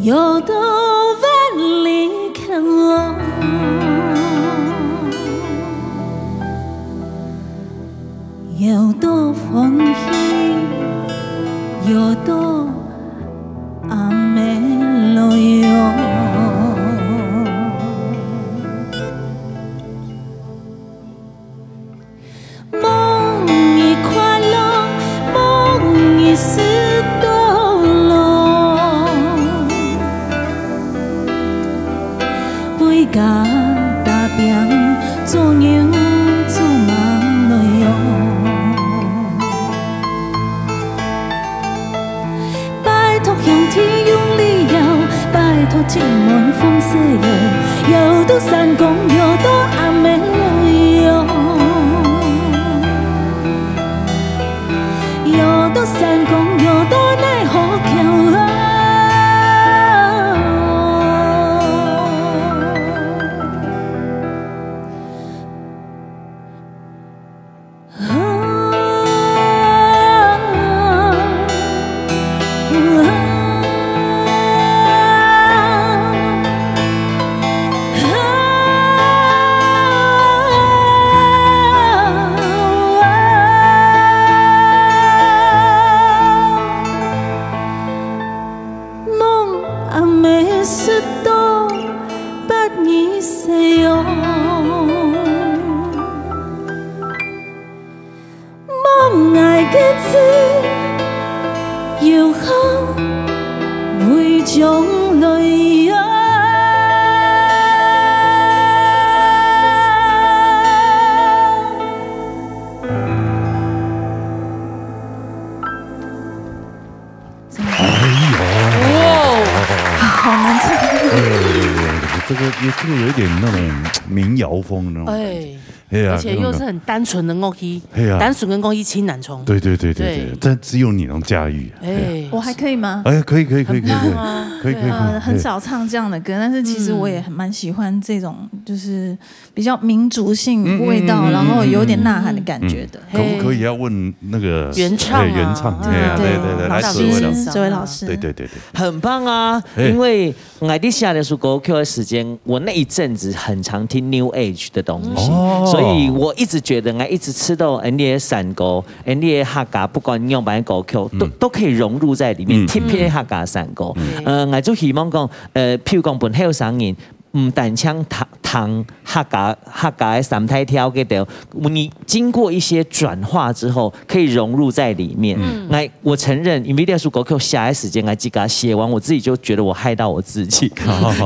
摇到萬里看哦。 搖到歡喜，搖到阿姆來喲。夢一快樂，夢一世道路。 為家打拚，做牛做馬來喲。拜託兄弟用力搖，拜託親門放射喲，搖到山公，搖到阿姆來喲。 搖到山公，搖到奈何橋啊！夢阿姆食到八二歲哦。 望𠊎个子有好為將來啊！哎呦，哇，好难唱。对对对对对，这个这个有一点那种民谣风那种感觉。哎，哎呀，而且又是很单纯的乐器，哎呀单纯的乐器真难唱。对对对对对对，但只有你能驾驭。哎呀哎，我还可以吗？哎呀，可以可以可以可以可以很棒啊可以可以可以，呃，很少唱这样的歌，但是其实我也很蛮喜欢这种，就是比较民族性味道，嗯嗯嗯嗯然后有点呐喊的感觉的。可不可以要问那个原唱啊哎原唱？嗯哎呀，对对对对，来老这位老师，师，这位老师，对对对对，很棒啊！哎因为我在写这首歌曲的时间，我那一阵子很常听 New Age 的东西，哦所以我一直觉得，我一直听到 N D A 山歌，N D A 客家，不管用白歌曲，都、嗯都可以融入在里面，嗯特别客家山歌。嗯呃，我就希望讲，呃，譬如讲，本后生人。毋單淨听听客家客家个三大调个调，你经过一些转化之后，可以融入在里面。嗯那我承认，因为这首歌曲写的时间，我自家写完，我自己就觉得我害到我自己，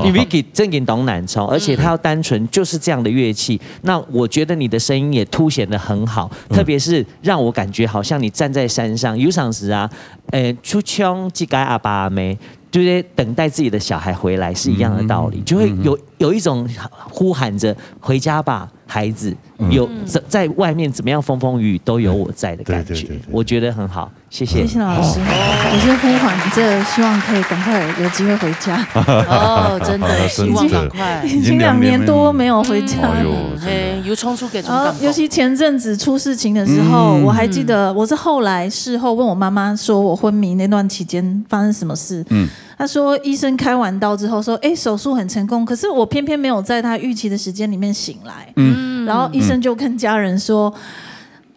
因为给正经当难唱，而且它要单纯就是这样的乐器。那我觉得你的声音也凸显的很好，特别是让我感觉好像你站在山上，有场时啊，呃，出腔这个阿爸阿妹。就是等待自己的小孩回来是一样的道理，就会有有一种呼喊着回家吧，孩子，有在在外面怎么样风风雨雨都有我在的感觉，对对对对，我觉得很好，谢谢。谢谢老师，我是呼唤，这希望可以赶快有机会回家。哦，真的，希望赶快。已经两年多没有回家了。哎呦，嘿，有冲出给冲感动。尤其前阵子出事情的时候，我还记得，我是后来事后问我妈妈说，我昏迷那段期间发生什么事。嗯，她说医生开完刀之后说，哎，手术很成功，可是我偏偏没有在她预期的时间里面醒来。嗯，然后医生就跟家人说。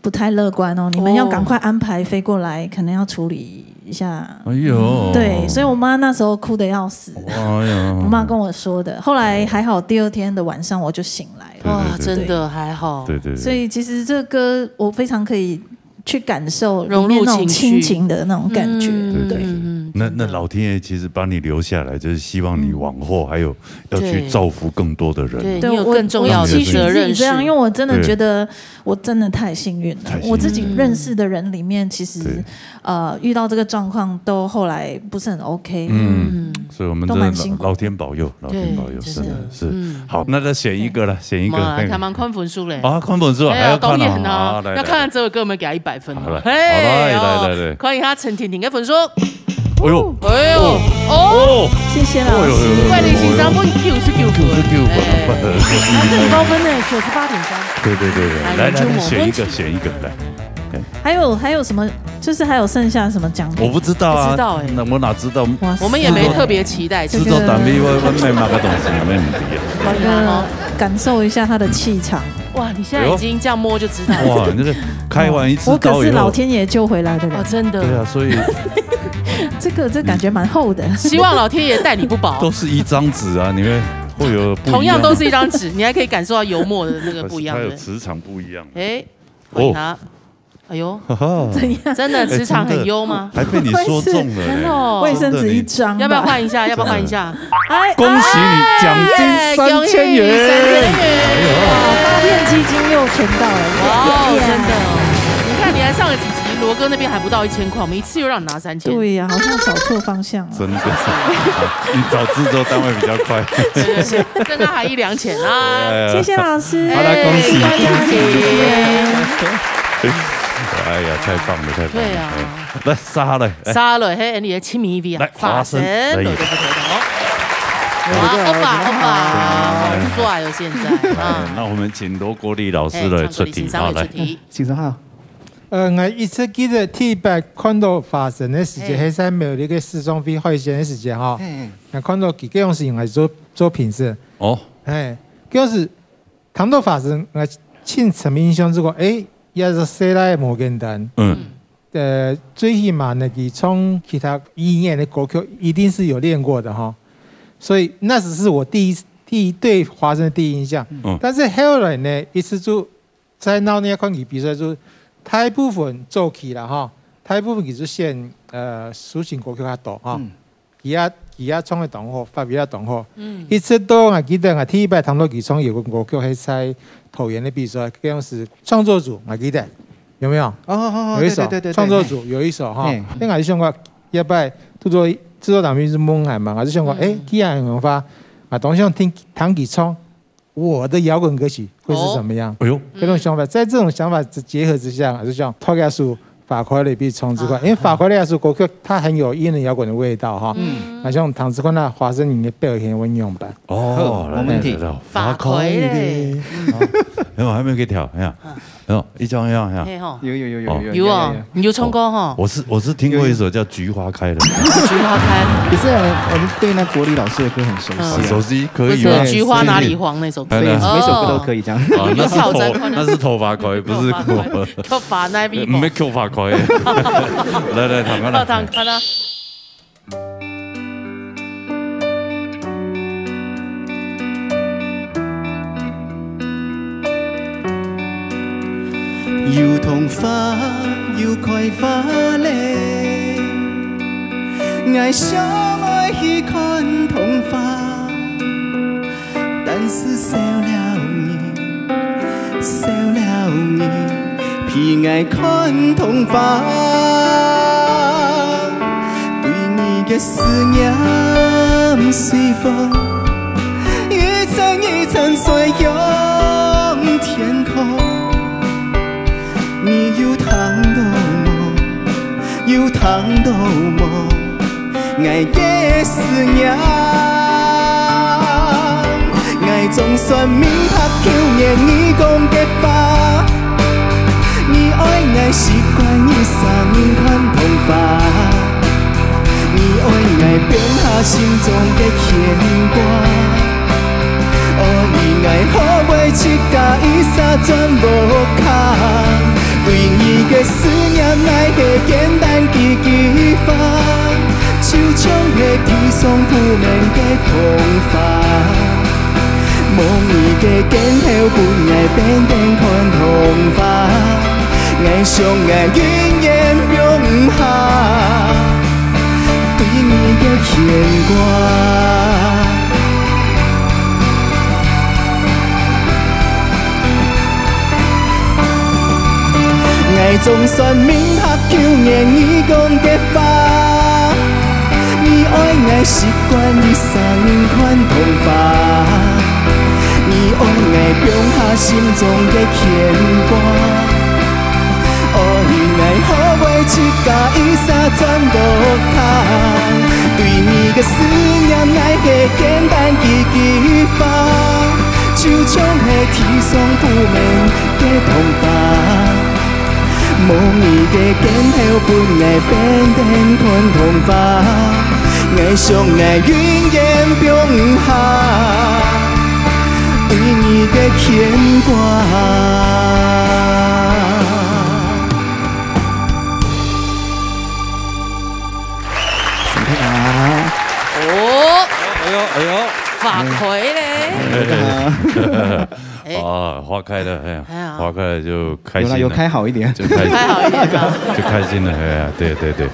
不太乐观哦，你们要赶快安排飞过来，可能要处理一下。哎呦，对，所以我妈那时候哭得要死。哎呦，我妈跟我说的。后来还好，第二天的晚上我就醒来了。哇，真的还好。对对对。所以其实这歌我非常可以去感受里面那种亲情的那种感觉。对对对。那那老天爷其实把你留下来，就是希望你往后还有要去造福更多的人。对，你有更重要的责任。这样，因为我真的觉得。我真的太幸运了，我自己认识的人里面，其实呃遇到这个状况都后来不是很 OK。嗯，所以我们真的老天保佑，老天保佑，真的是。好，那再选一个了，选一个。他蛮看分数嘞。啊，看分数还要看啊，要看这首歌有没有给他一百分。好了，来来来，看一下陈婷婷的分数。哎呦，哎呦，哦，谢谢老师。怪你欣赏分九十九分，九十九分，还是很高分呢，九十八点三。对对对对，来来来，选一个，选一个来。还有还有什么？就是还有剩下什么奖品？我不知道啊，不知道哎，那我哪知道？我们也没特别期待。制作单位我我没买个东西，没问题啊。这个感受一下他的气场。哇，你现在已经这样摸就知道了。哇，那个开完一次刀以后，我可是老天爷救回来的人。哦，真的。对啊，所以这个这感觉蛮厚的。希望老天爷待你不薄。都是一张纸啊，里面会有同样都是一张纸，你还可以感受到油墨的那个不一样的。它有磁场不一样。哎，哦。哎呦，怎样？真的磁场很优吗？还被你说中了，卫生纸一张，要不要换一下？要不要换一下？哎，恭喜你，奖金三千元，三千元，发电基金又存到了，哇，真的，你看你还上了几集，罗哥那边还不到一千块，我们一次又让你拿三千，对呀，好像找错方向了，真的，你找制作单位比较快，跟他还一两千啊，谢谢老师，好了，恭喜，恭喜。哎呀，太棒了，太棒了！对啊，来杀嘞，杀嘞，嘿，你的亲密 V 啊，来，花生，对对对对，哇，欧巴欧巴，好帅哦，现在啊。那我们请罗国立老师来出题，好来，请说哈。呃，我一直记得第一摆看到花生的时间，还在苗栗个时装会海鲜的时间哈，我看到佢个样式应该做做评审哦，哎，个样式。 談到花生，𠊎盡深印象就講，誒，也係細倈無簡單。嗯。呃，最起碼呢，佢唱其他語言的歌曲一定是有練過的哈。所以那只是我第一第一對花生的第一印象。嗯。但是後來呢，一直就在鬧熱看佢比賽，就大部分早期啦哈，大部分佢就選呃抒情歌曲較多哈。嗯。 佢也佢也唱个當好，發揮也當好。嗯。一直到𠊎記得𠊎第一擺聽到佢唱搖滾歌曲，係在桃園个比賽，該樣時創作組，𠊎記得，有沒有？哦哦哦，有一首，對對對對，創作組有一首哈，嘿。該𠊎就想講，一擺製作製作單位就問𠊎嘛，𠊎就想講，嗯。誒，既然有法，啊，當想聽聽佢唱， 我的搖滾歌曲會是怎麼樣？哦。哎呦，這種想法，在這種想法之結合之下，就像托家書法快樂比唱之快，因為法快樂這首歌曲它很有英倫搖滾的味道哈。嗯，那像唐志寬那花生米的表現會用吧？哦，沒問題。法快樂，然後還沒有給調，哎呀，然後一張一張一張，有有有有有有哦，你有唱歌哈？我是我是聽過一首叫《菊花開了》，菊花開了，可是我們對那國立老師的歌很熟悉，熟悉可以嗎？菊花哪裡黃那首歌。 每首歌都可以這樣。啊，那是頭那是頭髮開，不是我。頭髮那邊。沒頭髮開。來來，聽看啦。聽看啦。 油桐花又開花咧，𠊎想愛去看桐花。 但是少了你，少了你，陪𠊎看桐花。對你个思念隨風，一陣一陣吹向天空。到無，𠊎个思念。𠊎總算明白舊年你講个話，你愛𠊎習慣一生款同花，你愛𠊎放下心中个牽掛。 哦，你愛好袂自家一儕轉屋下，對你个思念，𠊎係簡單幾句話，就像係天上布滿个童話。無你个等候，分𠊎變等款童話，𠊎想𠊎永遠放毋下。 對你个牽掛。𠊎總算明白舊年你講个話，你愛𠊎習慣一生款童話，你愛𠊎放下心中个牽掛。 哦，你愛好袂自家一儕轉屋下，對你个思念，𠊎係簡單幾句話，就像係天上布滿个童話。無你个等候，分𠊎變等款童話，𠊎想𠊎永遠放毋下。 對你个牽掛。沈佩霞。哦，哎喲，哎喲。花開咧。哎。啊，花開了，哎呀，哎呀。花開了就開心了。有啦，有開好一點。就開心。開好一點啊。就開心了，哎呀，對，對，對。對。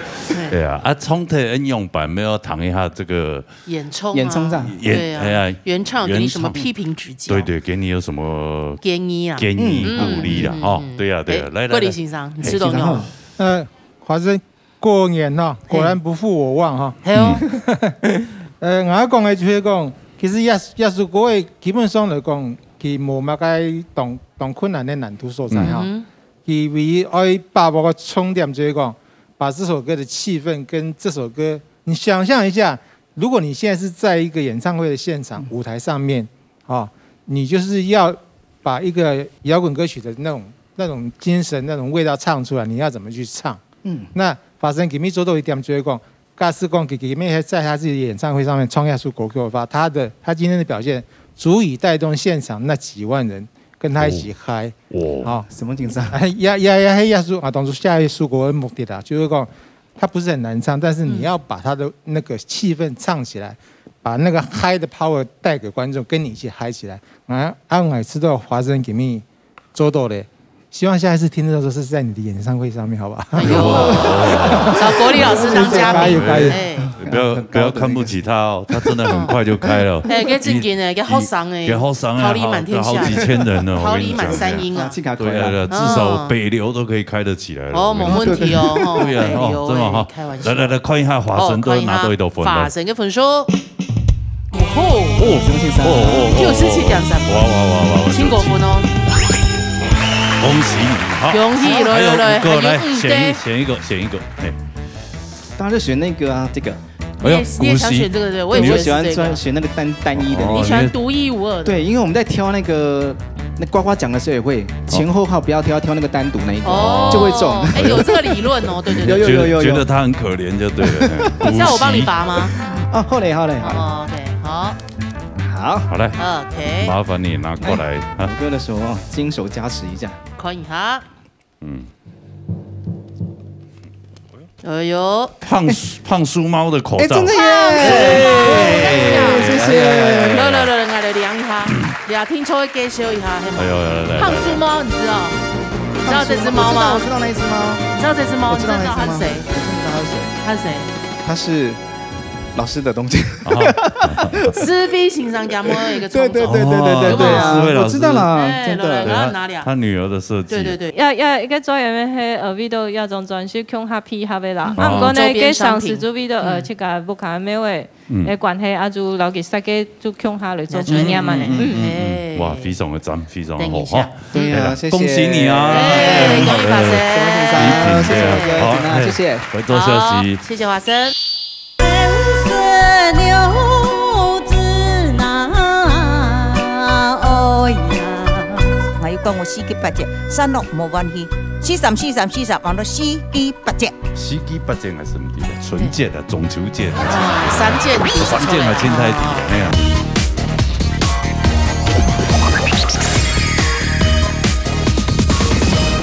對啊，啊，重頭恁樣辦，愛聽一下這個 演唱啊。演唱這樣。演，對啊，哎呀，原唱有給你什麼批評指教？原唱。對，對，給你有什麼建議啊？建議、嗯。鼓勵啦，嗯，哦，嗯。對啊，對啊，哎，來，來，郭李先生，你知道沒有？哎，先生好。呃，華生，過年哈，嘿。果然不負我望哈。嘿哦。嗯。呃，𠊎講个就係講，其實這，這首歌个基本上來講，佢無麼个當，當困難个難度所在哈。嗯哼。佢唯一愛把握个重點就係講，把這首歌的氣氛跟這首歌，你想像一下， 如果你現在是在一個演唱會的現場，嗯。舞台上面，哦，你就是要把一個搖滾歌曲的那種，那種精神、那種味道唱出來，你要怎麼去唱？嗯。那華生今晡日做到一點，就係講，假使講佢今晡日在他自己的演唱會上面唱一首歌曲的話，他的，他今天的表現足以帶動現場那幾萬人跟他一起嗨。哦。哦。什麼精神？哎，呀，呀，呀，嘿，耶穌啊，當初寫這首歌的目的啊，就是講， 它不是很難唱，但是你要把它的那個氣氛唱起來，嗯。把那個嗨的power帶給觀眾，跟你一起嗨起來。啊，啊，𠊎知道華生今晡日做到了，希望下一次聽到的時候是在你的演唱會上面，好不好？哎喲，找國立老師當嘉賓。謝謝，加油，加油。哎。不要，不要看不起他哦，他真的很快就開了。哎，該正經的，該學生的，該學生的，桃李滿天下，好，好幾千人呢，我跟你講。桃李滿山腰啊。啊，這個可以啊。對啊，對啊，至少北流都可以開得起來了，哦，我跟你講。無問題哦，吼，對啊，北流，哦，真的哈。哎，開玩笑。來，來，來，看一下華生都拿到幾多分了。哦，看一下華生个分數。哦吼，哦，哦，哦，哦，哦。九十七點三分。哇，哇，哇，哇，哇，請過分哦。恭喜你，好。恭喜，來，來，來，還有五個，還有五個。來，選一，選一個，選一個，嘿。大家就選那個啊，這個。哎喲，你也，你也想選這個，對不對？我也覺得是這個。你就喜歡選那個單，單一的。哦，你喜歡獨一無二的。對，因為我們在挑那個，那刮刮獎的時候也會，前後號不要挑，挑那個單獨那一個，哦。就會中。哎，有這個理論哦，對，對，對。有，有，有，有，有。覺，覺得他很可憐就對了，嘿。是要我幫你拔嗎？補習。哦，好嘞，好嘞，好嘞。哦，OK，好。好。好嘞。OK。麻煩你拿過來，哎，啊。我哥的手哦，金手加持一下。可以哈。 嗯。哎喲。胖書，胖書貓的口罩。哎，真的耶！哎，謝謝。來，來，來，來，來，量一下，呀，聽眾會介紹一下，嘿嗎？哎喲，來，來，來。胖書貓，你知道？你知道這隻貓嗎？我知道，我知道那一隻貓。你知道這隻貓？我知道那一隻貓。你知道它是誰？我知道它是誰。它是誰？它是老师的东西。哦。思維先生佢个一个創作。对对对对对对对啊！哦，思维老师。我知道啦，哎，真的。来，来，来，哪里啊？对，他，他女儿的设计。对对对。也，也，一个作业系，呃，为到这张专辑共下配合的啦。哦。啊，毋过呢，做边商品。个上司就为到，呃，嗯。这个不卡没有诶，嗯。诶，关系啊，就老给三个就共下来做纪念嘛呢。嗯，嗯，嗯，嗯，嗯。哎。哇，非常的赞，非常的好，等一下。哈。对啊，哎呀，谢谢。恭喜你啊！哎，恭喜发财。恭喜发财，谢谢，谢谢，好，哎，谢谢。回头休息。好，谢谢华生。 我有讲我四季八节，散落无关系。四三四三四三，完了四季八节。四季八节还是毋对啊，春节啊，中秋节啊。啊，三节，三节啊，清彩点，哎呀。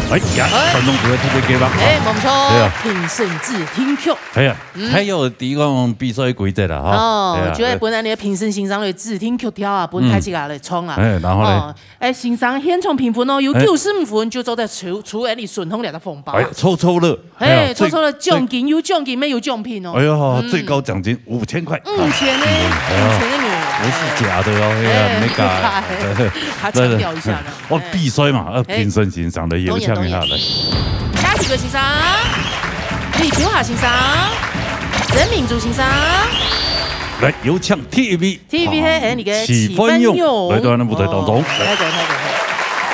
哎呀，哎。观众朋友特别给吧。哎，没错，对啊。评审指定曲。哎呀，嗯。还有地方比赛规则啦，哈。哦，对啊，就系本来你个评审先生个指定曲调啊，本来自家来唱啊。嗯。哎，然后呢？哦，哎，先生现场评分哦，有哎。九十五分就做得出，出哎你顺风了个红包啊。哎，抽抽乐，哎，哎呀，最，抽抽乐，最，奖金有奖金，没有奖品哦。哎呀，嗯。最高奖金五千块。五千呢，哎呀，五千个女儿。不是假的哦，哎呀，哎，没假。还强调一下呢。对，对。哦，哎。比赛嘛，呃，哎。评审先生的，有请一下来。当然，当然。嘉许哥先生，李秋华先生，曾明珠先生。来，有请第一位。 第一位係，哎，你个许凡勇，许凡勇。来到咱舞台当中。哦，来，来，来，来。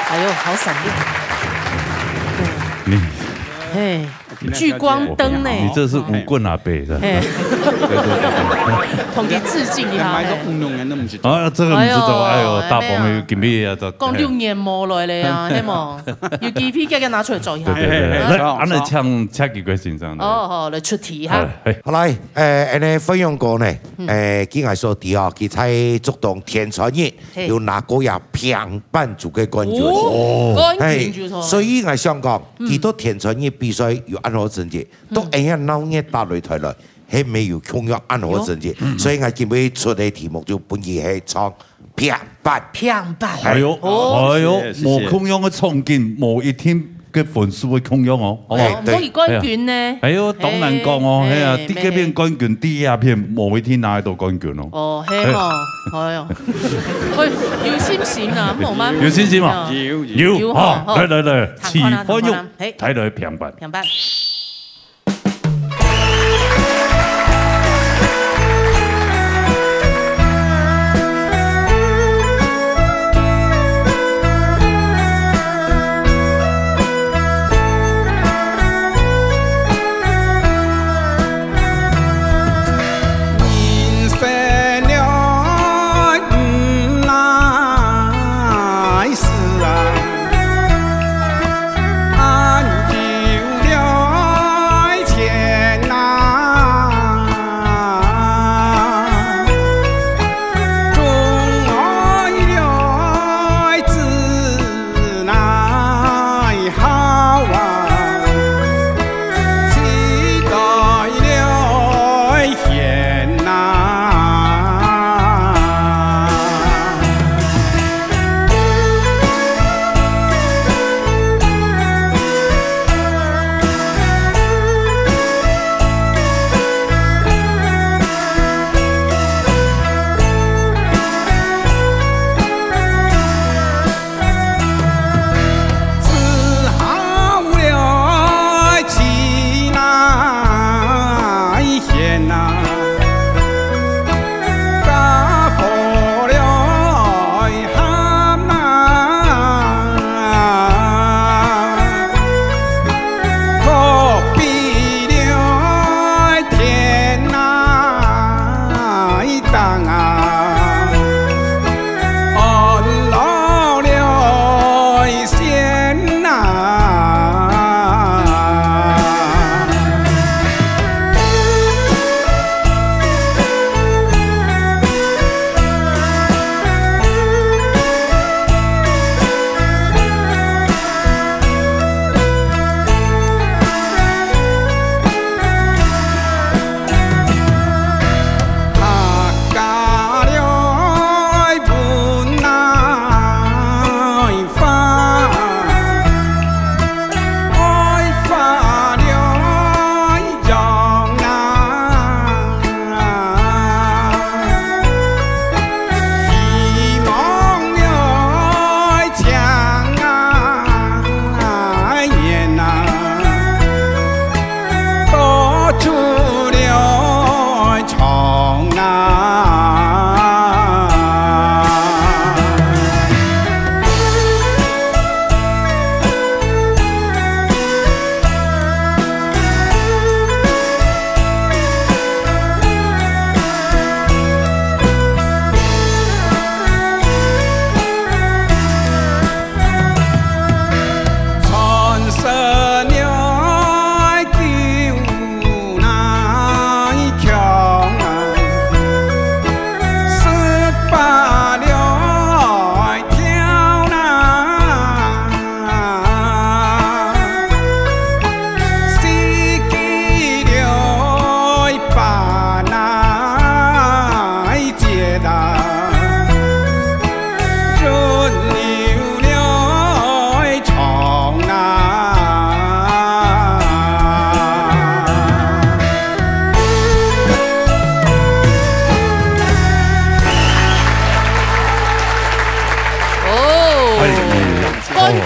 哎呦，好闪亮。你，嘿，聚光灯呢。你这是舞棍阿伯是吧？嘿。同佢致敬一下，买个嘿。运动员都毋知道。啊，这个毋知道，哎呦，哎呦，大朋友今日啊，这，讲六年无来了啊，嘿。系无？有机会，个个拿出来做一下。对，对，对，对。啊。来，俺来请，请几个先生。哦，好，来出题哈。哎，哎。好，来，呃，俺个分享过呢， 嗯。誒，佢𠊎所知哦，佢在竹東天穿日嘿。有拿過呀平板組个冠軍。哦，哦。冠軍就係。嘿，所以𠊎想講，嗯。佢到天穿日比賽有恁好成績，嗯。到恁樣鬧熱打擂台來，係無有共樣恁好成績。嗯。所以𠊎今晡日出个題目就分佢係唱平板。平板。哎喲，哦。哎喲，謝謝，謝謝。無共樣个場景，無一定 个分數會共樣哦，好無？哎，對。哦，毋過佢冠軍呢？哎喲，當難講哦，嘿，嘿啊，嘿，第一片冠軍，第二片無一定拿得到冠軍哦。哦，係吼，哎喲，哎，有信心啊，無嘛，有信心嘛？有，有。有，有，好，好，好。來，來，來，試看啊，試看啊，許凡勇，嘿。來，來，平板。平板。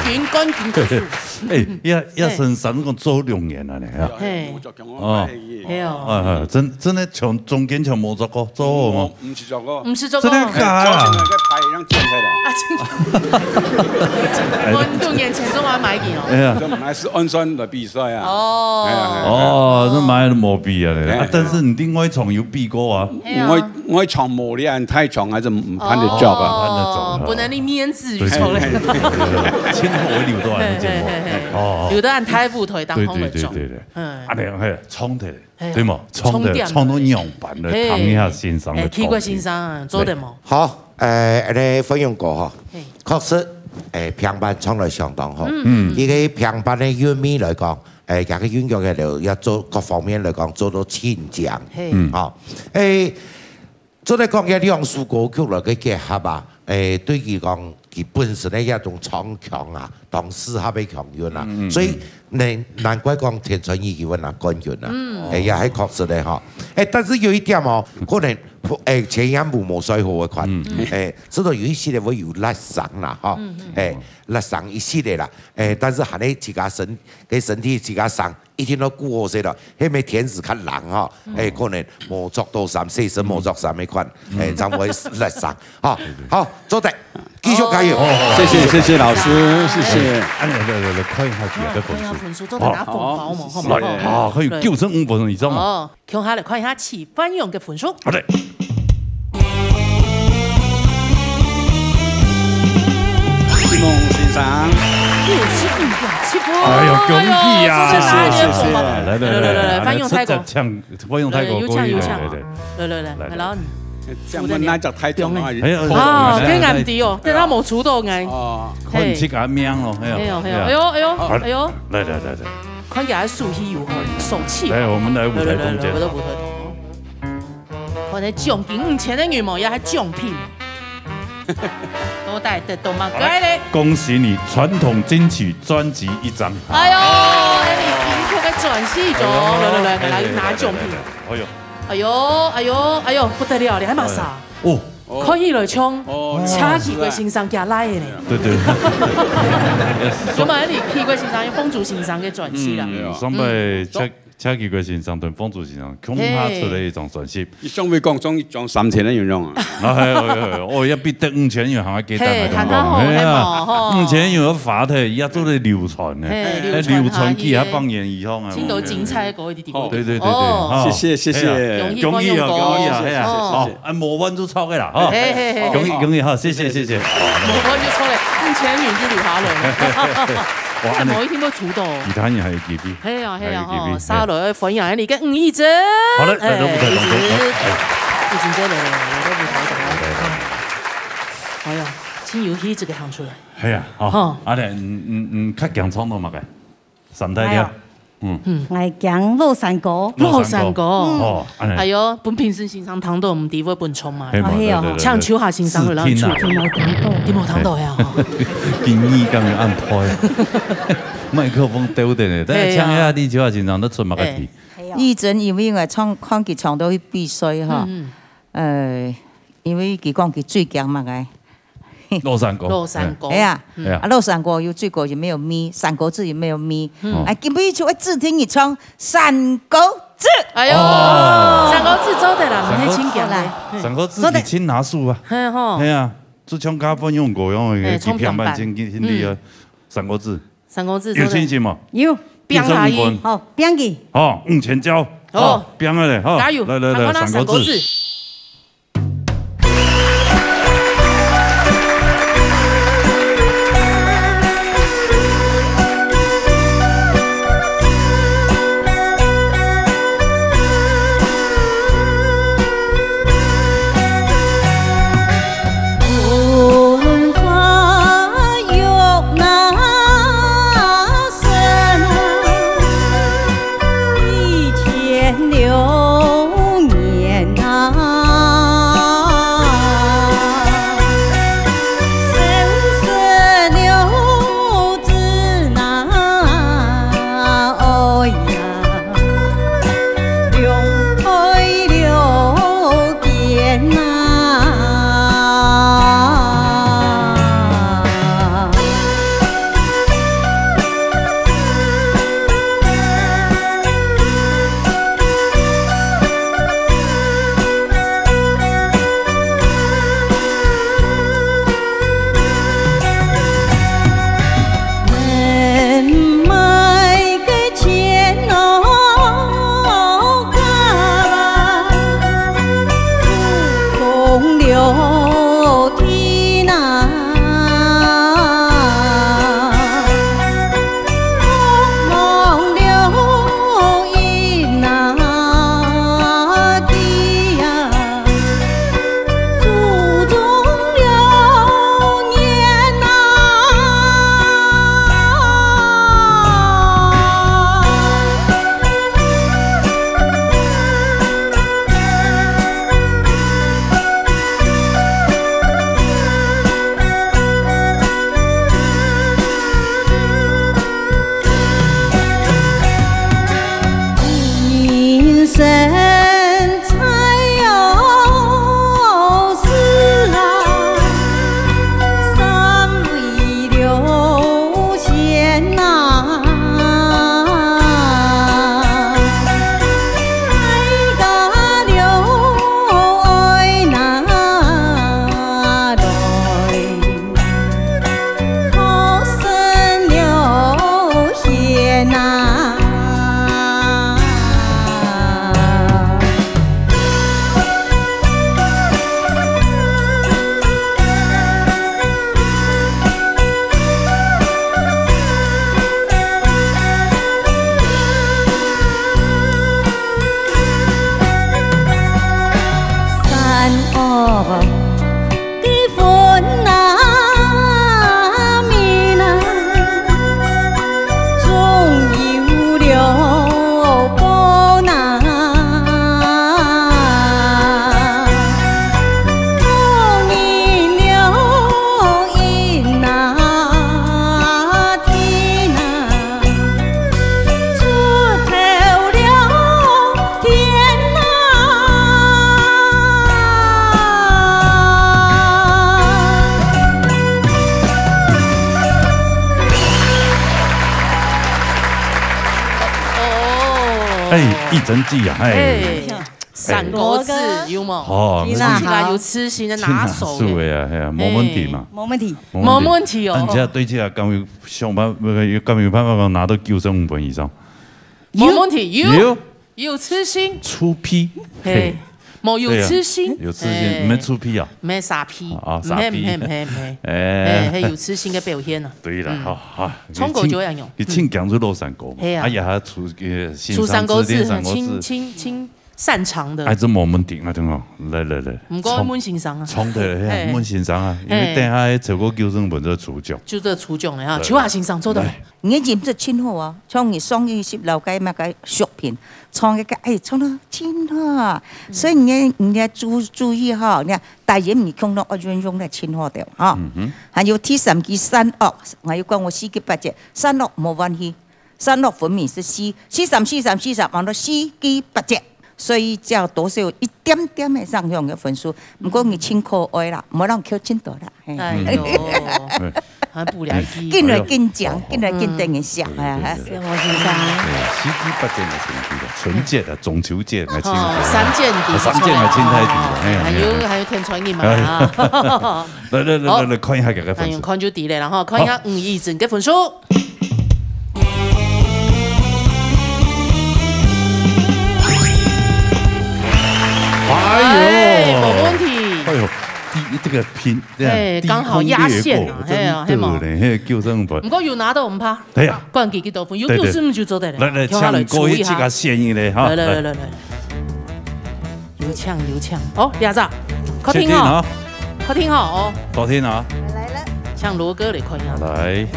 軍官軍歌手。哎，也，也算三个做兩年了呢，啊。嘿。有做過哦。哎，嘿哦。啊，啊，真，真个從中間全無做過，做好無？毋，毋係做過。毋係做過。真个假个啊？哎，昨天那個牌讓剪開來。啊，真的。我六年前中華買你哦。哎呀。這毋係，係按算來比賽啊。哦。哎呀，哎呀。哦，這買都無比啊嘞。哎，啊，但是你另外一場有比過啊。哎呀。我，我一場無練，太長還係毋盼得著啊。哦，盼得著啊。不能你面子，對，宇宙嘞。對，對，對，對，對。千萬留到恁樣節目。嘿，嘿，嘿，嘿。哦。留到恁大舞台當中來做。對，對，對，對，對。嗯。啊，你看，嘿，衝的。 嘿，對無？衝的，衝點的。衝到仰般的，嘿。聽一下先生的哎，奇怪先生啊，做得無？好，呃，恁樣分享過吼，嘿。確實，哎，平板唱了相當好。嗯。嗯。佢个平板的韻味來講，哎，佢个韻腳个了，要做各方面來講，做到盡強。嘿。嗯。好，哎，做得講這兩首歌曲來个結合啊，哎，對佢講，佢本身的這種唱腔啊，當適合个腔韻啊。嗯，嗯，所以，嗯。 難，難怪講天川語佢會拿冠軍啊。嗯。哎呀，還確實的哈。哎，但是有一點哦，可能，哎，前兩部無睡好个款。嗯。哎，知道有一些人會有辣傷啦，哈。嗯，嗯。哎，辣傷一些的啦。哎，但是還係自家身，个身體自家傷，一定要顧好勢了。因為天時較冷哈，嗯。哎，可能無著到衫，細身無著衫个款，嗯。哎，正會辣傷。哈，好，做得。 繼續加油。哦，謝謝，謝謝老師，謝謝。哎，來，來，來，來，看一下佢个分數。啊，看一下分數，做得拿紅包嘛，哦，好不好？來，啊，可以九十五分以上嘛。哦，共下來看一下徐凡勇个分數。好的。徐凡勇先生。九十五點七分。哎呦，恭喜啊！哎呦，做得拿一个紅包。謝謝，謝謝。來，來，來，來，來，來，凡勇太公。直接搶 歡迎泰國過去，來，有請，有請。對，對，對。來，來，來，來，來。來，然後你，這樣問那隻泰國啊，哎呀，啊，來，來，這樣子哦，來，等下無出到哎。哦。看自家命咯，哎呀，嘿哦，嘿哦，哎呀。哎呦，哎呦，好，哎呦。來，來，來，來。看起來手氣有哦，手氣。來，我們來舞台中間。來，來，來，來，舞台中。看那獎金五千个女模也還獎品。到底得到麼个咧？恭喜你，傳統金曲專輯一張。哎呦，哎，你金曲个專輯一張，哎呦，來，來，來，來，來，來，拿獎品。來，來，來，來。 哎呦。哎呦，哎呦，哎呦，不得了，你還麼儕？哦。看起來像哦，車技貴先生厥倈仔呢。對，對。有嘛，你奇怪先生，有鳳珠先生个專輯啦。嗯，上擺車，車技貴先生同鳳珠先生共下出了一張專輯。嘿。你上回講中一張三千个有用啊？哎，哎，哎，哦，也比得五千元還要簡單，嘿，還較好，哎呀，嘿嘛，吼。五千元个話題，也做得流傳呢。嘿，哎，流傳下去。流傳幾下百年以後啊。真多精彩个歌一定。 對，對，對，對，哦。哈。謝謝，謝謝。哎呀，恭喜哦，恭喜哦，恭喜哦，哎呀，謝謝，謝謝。好，啊，無完就錯个啦，哈。嘿，嘿，嘿，恭喜，恭喜，哈，謝謝，謝謝。無完就錯个，五千元就留下來。哇，這無一定會出到哦。其他人還有機會。嘿啊，嘿啊，還有機會，吼，下來歡迎你个吳怡珍。好了，來到舞台當中，哎，怡珍。哎。怡珍姐來了，來到舞台當中。來，來，來。哎呀，真有氣質个行出來。嘿啊，吼，吼。啊，來，嗯，嗯，嗯，較強唱到麼个？ 三大調。哎呀。嗯。嗯。𠊎揀老山歌。老山歌。老山歌。嗯。哦，恁樣。哎喲，分評審先生聽到毋知會分衝嘛。嘿嘛，哎喲。對，對，對，對。請秋霞先生來試聽啊。試聽。聽無聽到。聽無聽到呀，吼。今日敢有恁歹？麥克風丟等咧，但是請一下你，秋霞先生，你出麼个題？哎。哎喲。以前因為𠊎唱，看佢唱到去比賽哈，嗯，嗯。呃，因為佢講佢最驚麼个？ 老山歌。老山歌。哎呀，嗯。哎呀。啊，老山歌有最歌也沒有咪，山歌子也沒有咪。嗯。哎，今晡日就愛指定你唱山歌子。哎喲，哦。山歌子做得啦，毋係清講啦。山歌子，嘿。山歌子做得。你清拿手啊。嘿吼。哎呀，就像剛剛用過用的，哎，幾片板清清理啊。嗯。山歌子。山歌子做得。有信心嗎？有。拼下去。九十五分。好，拼去。好，往前交。好。好，拼下來，好。加油，來，來，來，看看那山歌子。山歌子。哎，一整季啊，哎。哎，三國志有無？哦，聽起來有自信的拿手耶。真的是的啊，哎呀，沒問題嘛。沒問題。沒問題哦。啊，你這對起來，敢有想辦，敢有辦法拿到九十五分以上？沒問題，有。有。有自信。出P。嘿，嘿。無有自信。對啊，有自信，嘿。沒出P啊？沒啥P。啊，啊，啥P？沒，沒，沒，沒。哎。嘿，嘿，有自信的表現啊。對了，嗯。好，好。唱歌就會恁樣。你請，你請講出老山歌嘛。嘿啊。哎呀，他出，呃，出山歌是很，三國志，三國志。很，很，很擅長的。哎，這沒問題，我跟你講，來，來，來。毋過問先生啊。唱，唱的，嘿，嘿。問先生啊，因為等下超過九十五分就出獎。就這出獎了哈，來，秋華先生做得。來。 你个音質真好啊，像你上一集老个那个作品，唱个个，哎，唱得真好啊。所以你个，你个注，注意哈，你看，大音你控到哦，用，用得真好的哈。嗯哼。還有第三句山岳，我又講我四句八節，山岳無關係，山岳分明是四，四三四三四三，完了四句八節。 所以只要多少有一點點的上向个分數，毋過你真可愛啦，莫讓扣真多啦。嘿。哎喲，嗯。還不了解。緊來緊講，哎喲。緊來緊等一下，嗯。哎。對，對，對。謝謝先生。哎，四句八節个成績了，春節啊，中秋節个成績。哦，三件底不錯。哦，三件个清彩底了，哎呀，還有，哎呀。還有天穿日嘛，哎。啊。來，來，來，好。來，來，看一下這个分數。哎喲，看就知了，然後看一下吳怡珍个分數。 哎喲。哎，無問題。哎喲，第，這個拼，這樣，哎，剛好壓線啊，低空掠過，嘿啊，嘿嘛。真的呢，嘿，九十五分。毋過有拿到毋怕。對呀。冠軍幾多分？有九十五就做得了。對，對。來，來，跳下來搶過一，這個線一下哈。來，來，來，來，來。有搶，有搶。哦，這隻，確定哦。確定啊。確定哦。確定啊。來了。像羅哥來看一下。來。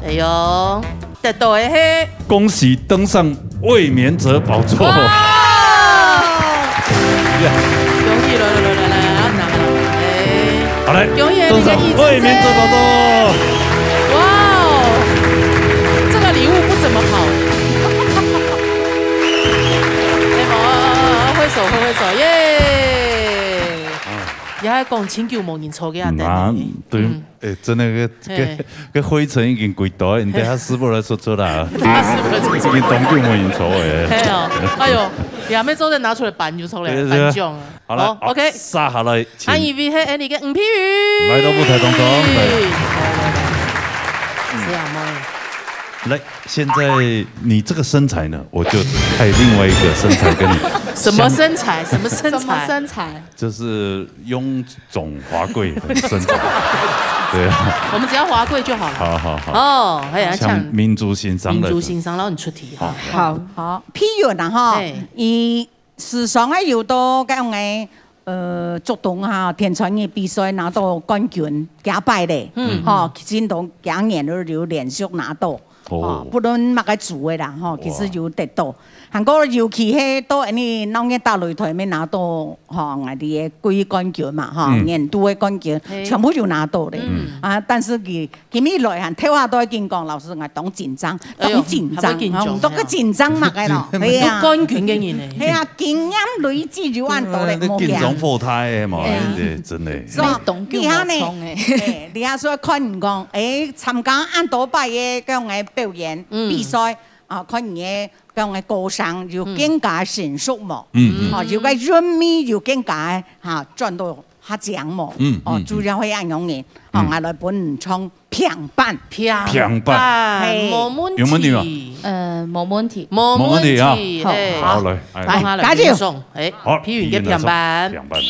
哎喲，得到的係。恭喜登上衛冕者寶座。哇！恭喜，來，來，來，來，來，啊，拿了，哎。好，來，恭喜你的衛冕者寶座。哇哦，這個禮物不怎麼好。哎，好，好，好，揮手，揮揮手，耶！啊。也還講，真久無人坐過啊，嗯，啊，等等。對。嗯。 哎，真的，該，該，嘿。該灰塵已經歸堆，你等下師傅來出出啦。等下師傅來出出。已經當久無人坐了。嘿哦，哎喲，也還沒坐，再拿出來頒就出來，對，對，對。頒獎啊。好了，好，OK。好，接下來，請。啊，因為係𠊎个吳佩瑜。來到舞台當中，來。是啊，妹。來，現在你這個身材呢，我就派另外一個身材跟你什麼身材？什麼身材？什麼身材？就是臃腫華貴的身材。對啊。我們只要華貴就好了。好，好，好。哦，哎呀，像像民族欣賞的。民族欣賞，然後你出題哈。好。好，好，譬如啦哈，嘿。佢時常啊有到該樣个，呃，竹東哈，天穿日比賽拿到冠軍，幾擺咧，嗯。吼，其實都幾年都有連續拿到。 哦。哦，不論麼个組的啦，吼，哇。其實有得到。還過尤其係到𠊎俚鬧熱打擂台，乜拿到，吼，𠊎俚个季冠軍嘛，吼，嗯。年度个冠軍，嘿。全部有拿到咧。嗯。啊，但是佢今日來還頭下都緊講，老師，𠊎當緊張，哎喲，當緊張，還會緊張哦，當个緊張嘛，該咯，緊張。係啊。有冠軍个人呢。係啊，經驗累積有恁多咧，對啊，無驚。緊張火大个嘛，哎。對，真的。是吧？你當久無衝欸。你看呢？哎，你還說看你講，哎，參加恁多擺个這樣个表演，嗯。比賽， 啊，看你个，講个歌聲有更加成熟無？嗯，嗯。哦，有个韻味有更加，哈，轉到較強無？嗯，哦，嗯，主要係恁樣个，哦，嗯。𠊎來分你唱平板。平板。平板。嘿。無問題。有問題嗎？呃，無問題。無問題啊。無問題，嘿。好，來，哎。來，放下來，加油。哎，好，皮雲个平板。皮雲來唱平板來。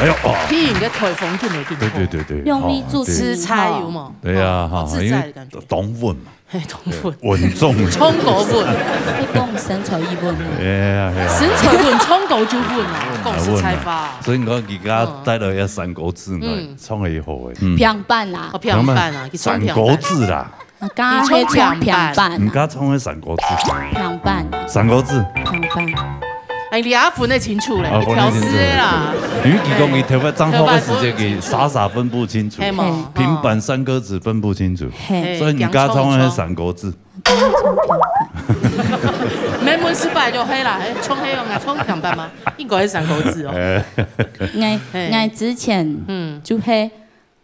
哎呦，哦。避雨个颱風緊來緊去。對對對對，用力做哦，對。自在有無？對啊，哦，哈，自在的感覺。因為當穩嘛。嘿，當穩。穩重。衝高穩。你講身材一穩。哎呀，哎呀。身材穩，衝高就穩啊，講實在話。穩啊，穩啊。所以你看，佢今帶來个山歌子，嗯。唱得好誒。嗯。平板啦。哦，平板啊，佢唱平板。山歌子啦。 啊，剛剛係唱平板。你剛唱个山歌子。平板。山歌子。平板。哎，你也分得清楚咧，啊，你挑事个啦。分得清楚。因為佢講佢頭擺正學个時節，佢傻傻分不清楚。係無？平板、山歌子分不清楚。嘿。所以你剛唱个山歌子。沒問失敗就係啦，哎，唱係用啊，唱平板嘛，應該係山歌子哦。哎。𠊎，嘿。𠊎之前，嗯。就係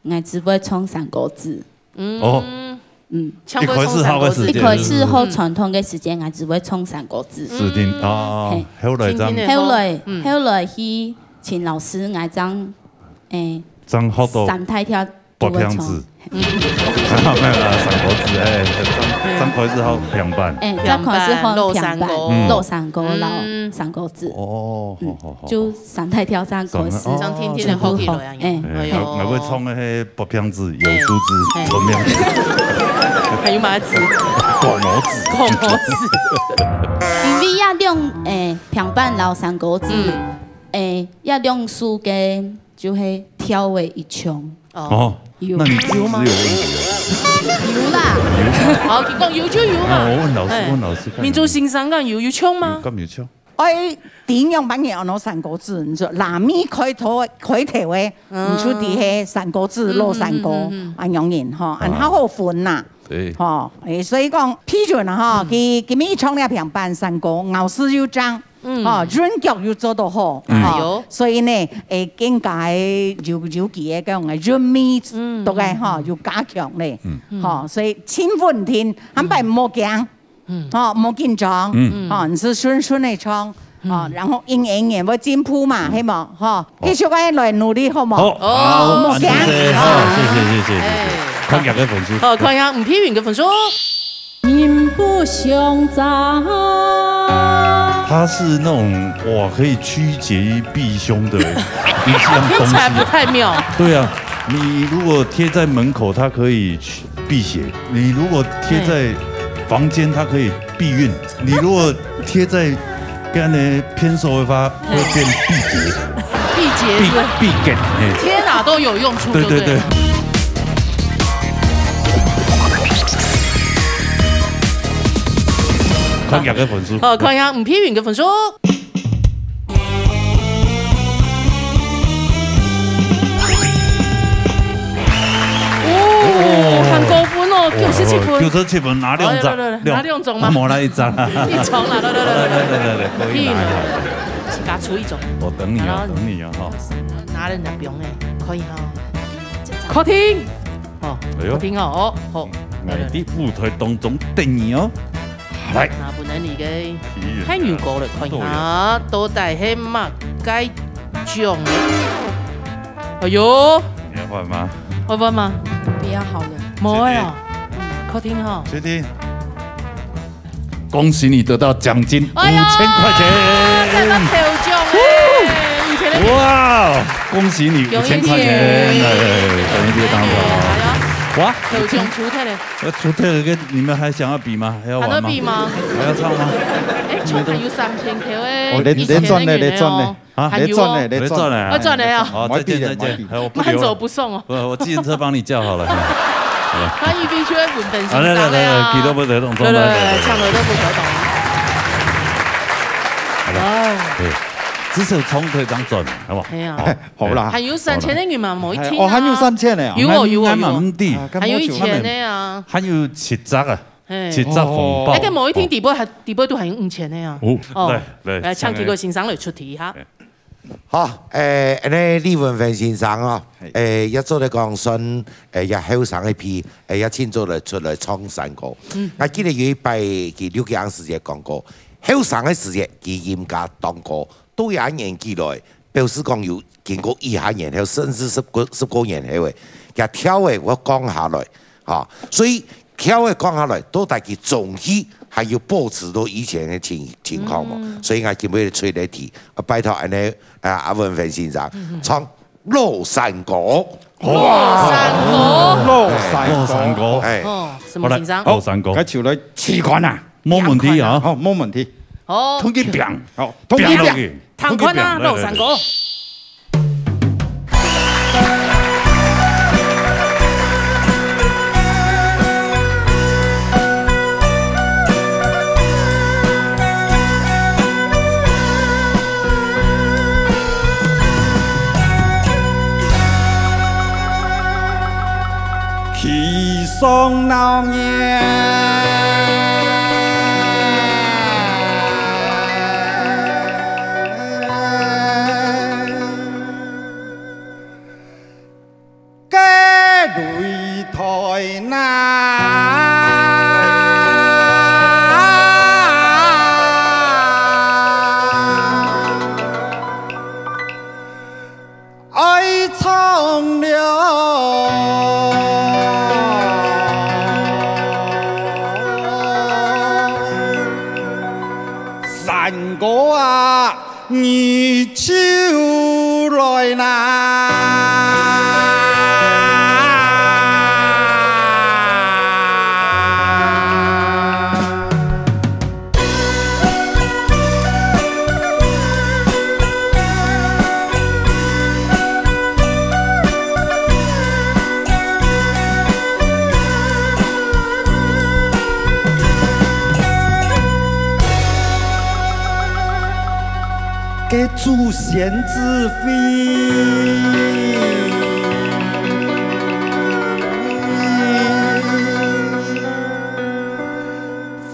，𠊎只會唱山歌子。 哦。嗯。嗯。一開始學个時節，一開始學傳統个時節，𠊎只會唱山歌子。是的，哦，嘿。後來正，後來，嗯。後來去尋老師，𠊎正，誒，正學到三大調就會唱。八拍子。嗯。沒有啦，山歌子，哎，正，正開始學平板。哎，正開始學平板，平板，老山歌。嗯。老山歌，老山歌子。哦，嗯，好，好，好。就三大調正開始。三大，哦，正定定个學起來啊。哎，哎，哎。𠊎，𠊎會唱个係 八拍子、搖手指、哎。吞拍子。還有麼个子？鼓毛子。鼓毛子。因為這兩，誒，平板摎山歌子，嗯。誒，這兩首歌就係調仔異像。哦。哦，有。那你資質有問題啊。有啦。有嗎？好，你講有就有嘛。那我問老師，哎。問老師看。明珠先生講有，有像嗎？有，敢有像？ 愛點樣般个安到山歌子，你說拉麵開頭，開頭个，嗯。你就知係山歌子，嗯，老山歌，嗯，嗯，嗯，嗯。恁樣人吼，啊。恁好好分吶。對。吼，誒，所以講，譬如啦吼，嗯。佢，佢今日唱了平板山歌，咬字又正，嗯。吼，韻腳又做得好，嗯。吼，哎喲。所以呢，誒，更加个有，有佢个該種个韻味，嗯。都該吼，嗯。有加強咧，嗯。吼，所以盡穩定，還擺莫驚。 嗯。吼，莫緊張，嗯。吼，你係順順个唱，嗯。吼，然後一年一年會進步嘛，嗯。係無？吼，哦。繼續个來努力，好無？好，哦。好，莫驚。恁多謝，好，謝謝，謝謝，謝謝。哎。看佢个分數。好，看一下吳佩雲个分數。人不相爭。他是那種，哇，可以趨吉避凶的一項東西啊。聽起來不太妙。對啊，你如果貼在門口，它可以去 辟邪。你如果貼在房間，它可以避孕。你如果貼在跟人偏手的話，會變辟劫。辟劫是不是？辟，辟劫，嘿。貼哪都有用處就對了。對，對，對。看佢个分數。好，看一下吳佩雲个分數。 哦，還高分哦，九十七分。九十七分，拿兩張，哎，來，來，來，兩，拿兩張嗎？無啦，一張。一張啦，來，來，來，來，來，來，可以拿一下。自家出一張。我等你哦，然後等你哦，哈。拿人家表妹，可以哈。確定？哦，哎喲。確定哦，哦，好。來，來，來。在舞台當中等你哦。 來。那分你个太陽哥來看一下，到底係麼个獎呢？哎喲，你要換嗎？要換嗎？不要好了。無愛哦。確定？嗯，確定哈。確定？恭喜你得到獎金五千塊錢。哎呀，得到頭獎欸，五千塊。哇，恭喜你，恭喜你。五千塊錢，哎，恭喜你，當好。哎呀，哇，頭獎出忒了。 呃，除忒了个，你們還想要比嗎？還要玩嗎？還要比嗎？還要唱嗎？哎，唱還有三千塊欸，哦，你，你賺了，你賺了，啊？還有哦。你賺了，你賺了。你賺了啊。哦，賺了啊。好，再見，再見。慢走不送哦。哎，我不留了。不，我計程車幫你叫好了。他一定就會穩本先生的啊。啊，來，來，來，來，舉都不得動，來，來，來，來，來，來。搶了都不得動。好了。哦。對，至少衝可以這樣賺，好不好？哎呀。好。好啦。還有三千个銀嘛，無一定啊。哎，哦，還有三千个啊。有哦，有哦，有哦。還，還蠻低。啊，還有一千个啊。還有七隻啊。 嘿。七隻紅包。哦。該个無一定底背還，底背都還有五千个啊。哦。哦，來，來，來，請佢个先生來出題哈。好，誒，恁呢李文煥先生哦，嘿。誒，也做得講算，誒，也後生一批，誒，也盡早來出來唱山歌。嗯。𠊎記得有一擺，佢錄音時節講過，後生个時節，佢音樂當高，到這年紀來，表示講有經過幾下年後，甚至十過，十過年後誒，佢調仔會降下來，哈。所以 調仔降下來，到底佢中氣還有保持到以前个情，情況無？嗯。所以𠊎今晡日出一題，啊，拜託恁呢，啊，阿文煥先生，嗯，嗯。唱老山歌。老山歌。老山歌。老山歌。哎。哦，什麼先生？好，老山歌。該就來試看啊。無問題啊。好，無問題。好。同佢拼。好，同佢拼。拼落去。同佢拼，來，來，來。老山歌。 山歌啊， 你就來啦！ 該祖先之徽，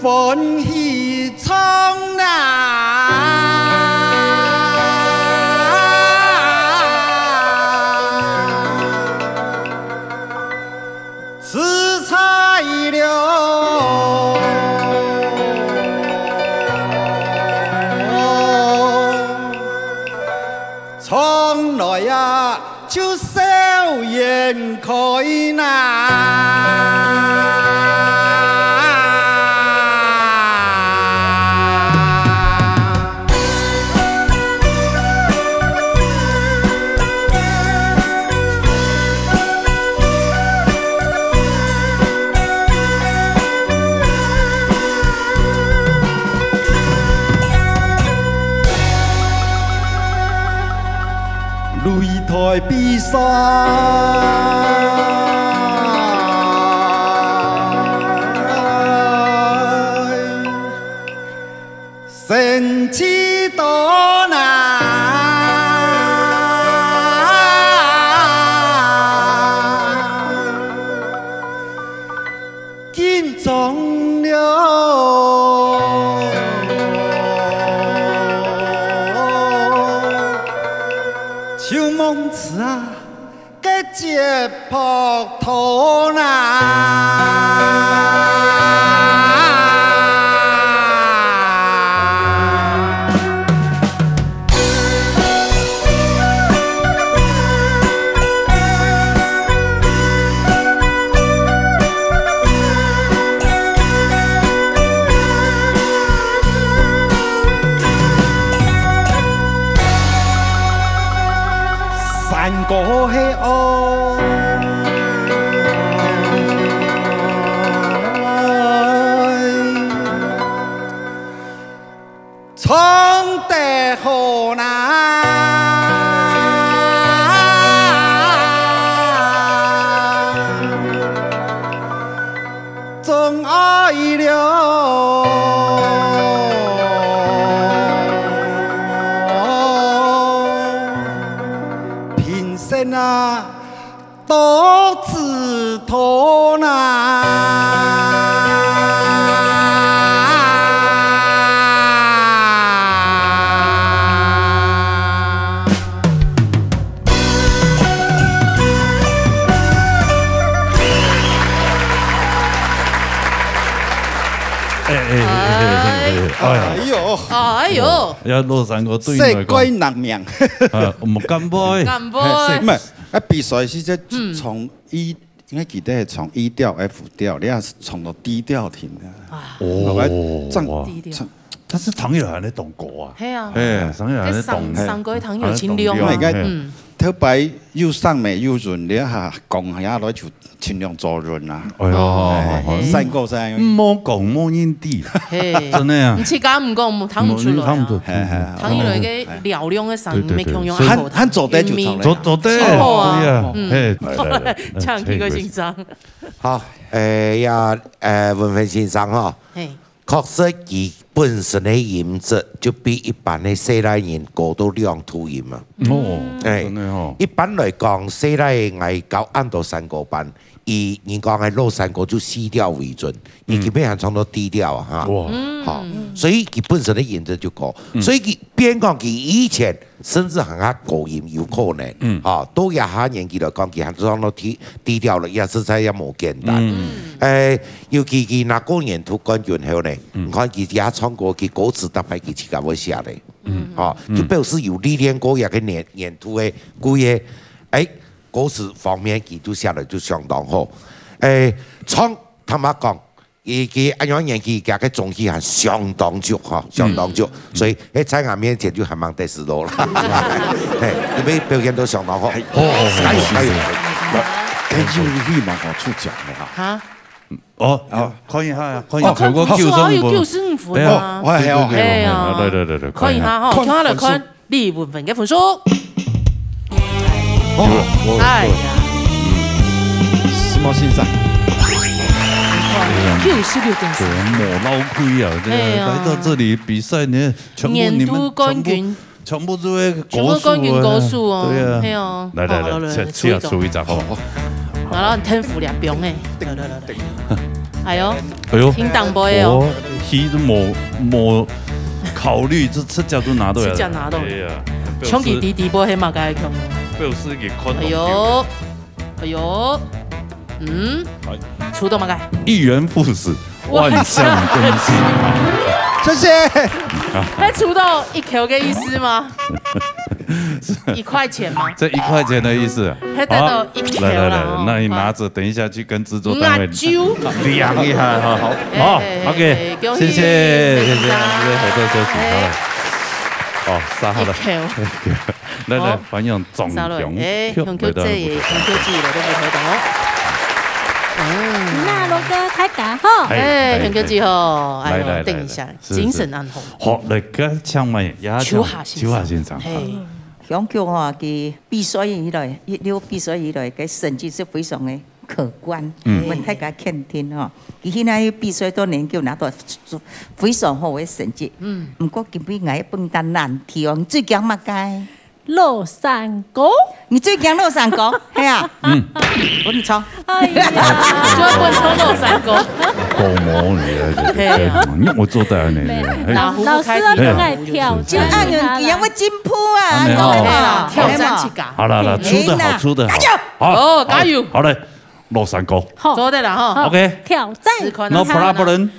歡喜唱啊！ 自在了。从来呀，就笑颜开呐。擂台比赛。 生趣多呐。紧张了，就忘记啊。 个节拍拖啦。 山歌係哦，唱得好啦。 总爱了。平生啊，多姿多彩。 哎哎哎哎哎哎，哎呀，哎呦，哎呦，要落山歌對你来讲，世界难免。啊，我们干杯。干杯。嘿，毋係，啊，比賽是在嗯。从E，应该记得从E调、F调，你要从到D调停的。啊。哦，好，来，唱，哇。D调。唱。但是聽起來恁樣當高啊。係啊。哎，聽起來恁樣當，該山，山歌聽起來真涼啊。哎，當涼，哎。嗯。頭擺又生猛又潤，你下降下來就盡量做潤啊。哎呀，哎，哎。山歌係恁樣。莫講無人知。係。真的啊。你自家毋講，聽毋出來啊。聽毋出。嘿，嘿，聽起來个嘹亮个聲音，對，對，對。無共樣啊。還，還做得就唱了。做，做得，真好啊。對啊。嗯。嘿，來，來，來，唱幾個欣賞。好，哎呀，呃，文芬先生哈。嘿。 確實，佢本身个音質就比一般个細倈人高到兩度音啊。哦，哎，真的哦。一般來講，細倈个𠊎教恁多山歌班，佢人講个老山歌就四調為準，佢基本上唱到低調啊，哈。哇。嗯。好，所以佢本身个音質就高，嗯。所以佢變講佢以前 甚至還較高音有可能。嗯。吼，到這下年紀來講，佢還唱到低，低調了，也實在也無簡單。嗯。誒，尤其佢拿過年度冠軍後呢，嗯。你看佢也唱歌，佢歌詞逐擺佢自家會寫嘞。嗯。吼，嗯。就表示有歷練過這個年，年度个，故个，誒，歌詞方面佢都寫得就相當好。誒，唱，坦白講， 佢，佢恁樣年紀，佢个中氣還相當足吼，相當足。嗯。所以，該在𠊎面前就還吂得失落啦。嘿，因為表現都相當好。好，好，好，加油，加油。該遊戲嘛，吼，出獎个哈。哈？哦，哦。看一下啊，看一下，哦，全國九十五分。哦，有九十五分啊。對啊，哦，還好，對，對，對，還好。哎呀，對，對，對，對，看一下。看一下吼，看，看下來看。 李文芬个分數。哦，哎呀。嗯。什麼先生？九十六點四。對，無漏氣啊，對啊，哎呀。來到這裡比賽，你看，全部你們年度冠軍。全部，全部都是歌手啊。全部冠軍歌手啊，對啊。哎呀。來，來，來，好，來，來，來，這，這出一張。出一張。好，好。 然後天賦兩標呢。來來來來。哎喲，哎喲，挺當杯哦。我，佢都無，無考慮，這直接就拿到了。直接拿到了。哎呀，表示，像佢弟弟杯係麼个共樣。表示佢看到。哎喲，哎喲，嗯，哎。出到麼个？一元復始。 萬象更新。謝謝。還出到一箍个意思嗎？一塊錢嗎？這一塊錢的意思啊。還得到一箍啦，好，來，來，來，哦。那你拿著，等一下去跟製作單位，五十箍。量一下哈，好。好，哎，哎，OK，哎，恭喜，謝謝，謝謝，恭喜。謝謝，好的，休息，好了。哎。哦，殺好了。一箍。來，來，好。歡迎 中獎，哎，香口姐，香口姐來到舞台上哦。嗯。那羅哥開講吼。哎，哎，香口姐吼，哎喲，來，來，等一下，來，是，是。精神恁好。好，來，該請問一下，秋霞先生。秋霞先生。嘿。香口吼，佢比賽以來，一路比賽以來，个成績是非常个可觀，嗯。𠊎大家肯定吼。佢現在比賽到年紀拿到非常好个成績。嗯。毋過今晡𠊎分擔難題哦，你最驚麼个？ 老山歌。你最驚老山歌，係啊？嗯。分你唱。哎呀。就分你唱老山歌。搞毛你啊，這個，係啊。哎呀，你有做到呢，沒有，嘿。老，老師都很愛挑戰他啦。就恁樣，佢會進步啊，啊，沒有。你懂嗎？係啦，挑戰自家。好了，好了，出得好，出得好。加油！好，哦，加油！好嘞，老山歌。好。做得了哈。好，OK。挑戰。試看啊。No problem。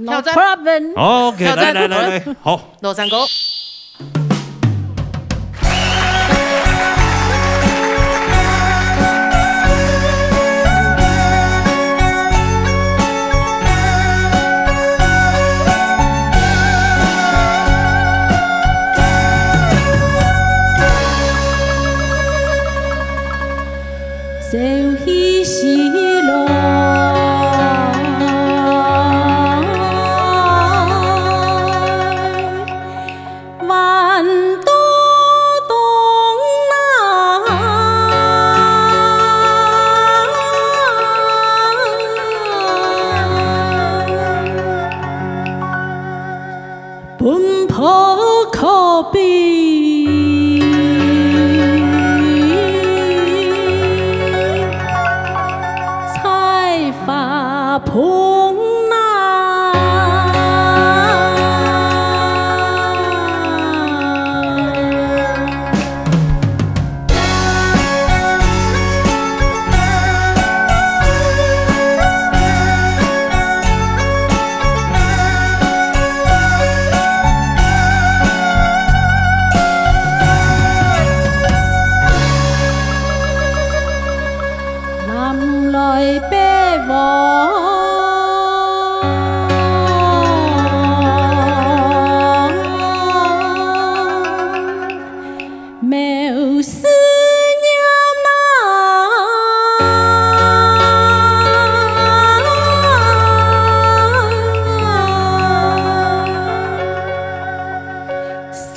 挑戰。No problem。OK，挑戰。來，來，來，來，好。老山歌。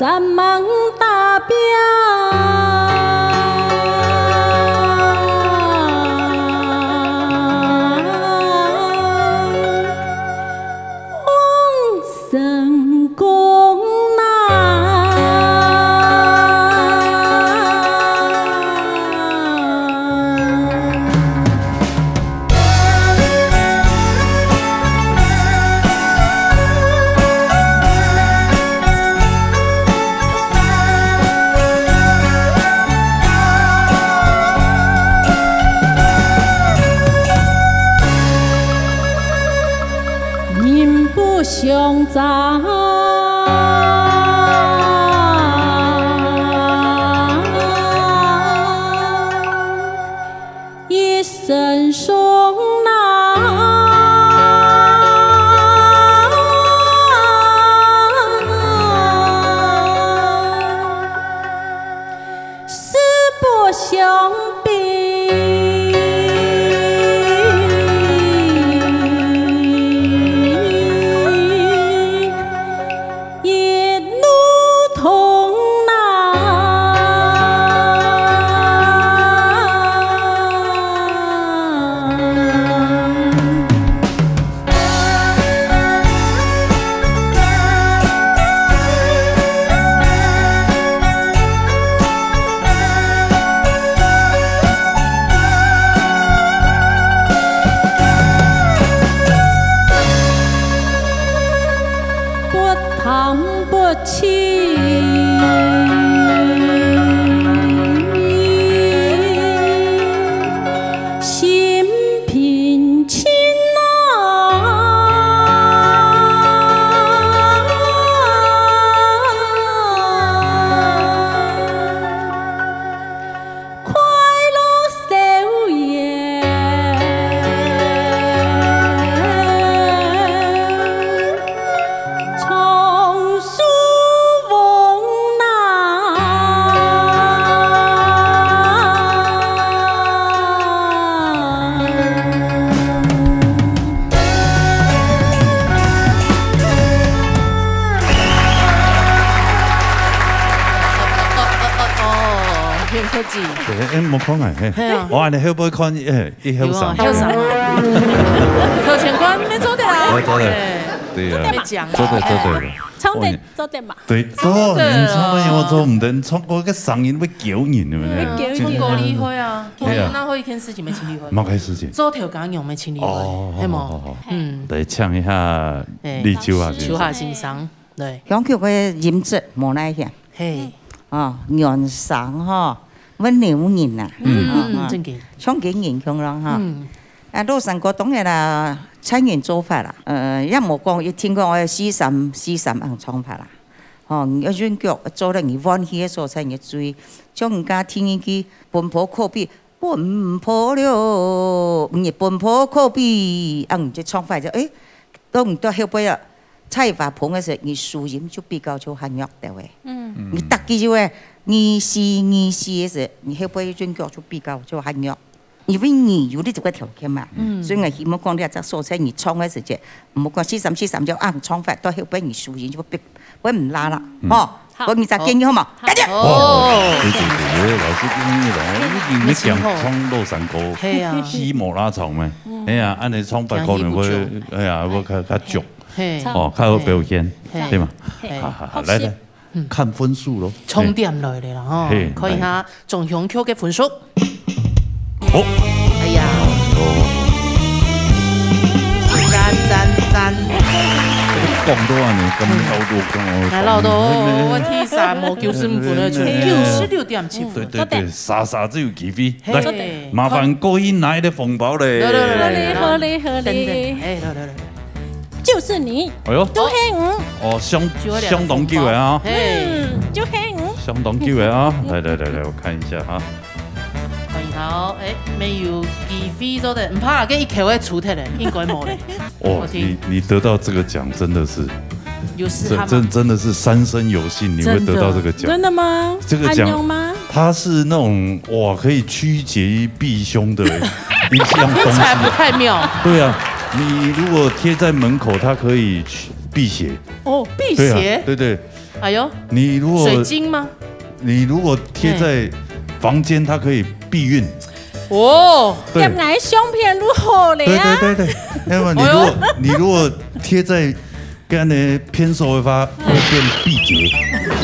咱们打拼，望成功啊！ 人不相争，一生松浪。 实不相比，一路同行。 不貪不 情，心平静啊。 快樂笑颜，常似风浪。 哦，很客氣。對，哎，莫看啊，嘿。嘿啊。我恁樣後背看，哎，一後生。有啊，後生啊。頭前關沒做得啊。沒做得。哎。對啊。做得嘛。沒講啊。做得，做得。哎。唱得，哇，你做得嘛。對，唱得做，你唱得，哦。我做毋得，唱歌个聲音會噭人，對不對？嗯，會噭人。唱歌厲害啊。對啊。那會一件事情沒清理好。麼个事情？做頭家娘沒清理好，哦，係無？好，好，好。嗯。來唱一下哎，李秋霞先生。秋霞先生。 對。香口个音質無哪樣。嘿。哦，原聲吼，溫柔人啊。嗯，哦，哦，正經。像个人腔咯，哈。嗯。啊，老山歌當然啦，餐飲做法啦，呃，也無講一定講愛四三四三恁唱法啦。吼，你愛韻腳做得你歡喜个所在，你注意。像人家聽一句奔波可比， 奔波了，你奔波可比，啊，你就唱法就，誒，當你到後背啊，菜花棚个時候，你收音就比較就較弱點誒。嗯。你逐句就誒，二四二四个時候，你後背一陣腳就比較就較弱。因為你有你這个條件嘛，嗯。所以我希望講你這隻所在你唱个時節，毋好講四三四三就啊唱法，到後背你收音就會變，會毋拉啦，嗯。吼。 好。我給你一個建議好嗎？好。大家。哦。對對對，老師建議了，你你講唱老山歌，嘿啊。起無拉長咩？嗯。哎呀，恁樣唱法可能會，聽起不準。哎呀，會較較足，嘿。哦，較好表現，嘿。對嗎？嘿。好好好，好，來來，嗯。看分數咯。重點來了啦，吼，嘿，看一下鍾香口个分數。 哦。哎呀。哦。讚讚讚。講到恁樣，感覺老多，講哦，來，老多，我第三，無九十五分了，就九十六點七分。對對對，煞煞就有機會。嘿。來，麻煩各位拿一個紅包嘞。來來來來來。好嘞好嘞好嘞。等等，哎，來來來來。就是你。哎喲。都係你。哦，相，就我兩個相當久了啊。紅包。嘿。嗯，就係你。相當久了啊。來來來來，我看一下哈。 歡迎好，哎，沒有機會做得，毋怕，這一口會出忒咧，應該無咧。哦，我聽。你，你得到這個獎真的是，有時候嘛。這，真，真的是三生有幸，你會得到這個獎。真的。真的嗎？這個獎，恁樣嗎？它是那種，哇，可以驅邪避凶的一項東西。聽起來不太妙。對啊，你如果貼在門口，它可以驅，辟邪。哦，辟邪？對啊，對對。哎呦，你如果水晶吗？你如果贴在房间，它可以避孕。哦，对。貼𠊎相片就好了啊。对对对对，要不然你如果，哎呦。你如果贴在跟你偏手的话，会变闭结。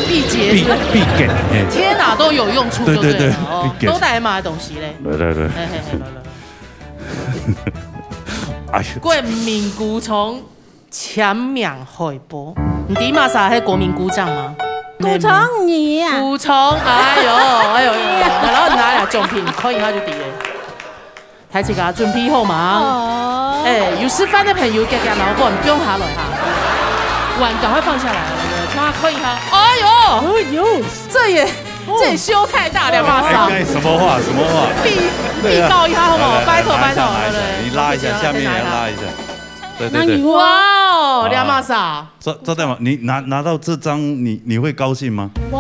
闭结是不是？闭，闭结，哎。贴哪都有用处就对了，对对对，哦，闭结。都大麻的东西嘞。对对对。嘿嘿嘿，来来。哎呀。国民古创 簽名海報。你知麼儕係國民古創嗎？古創你啊。古創，哎呦，哎呦，哎呦，然後你拿了獎品，看一下就知了。大自家準備好嗎？哦。哎，有示範的朋友，遽遽拿碗放下來哈。碗趕快放下來，來，來，讓他看一下。哎呦，哎呦，這也，這也修太大了吧？哎，哎，什麼話？什麼話？比，比高一下好不好？對啊。拜託，拜託，來，來，來，來，來。你拉一下，下面也拉一下。 对对对。哇哦，哇。兩碼事啊。这，这代表你拿，拿到这张，你，你会高兴吗？会。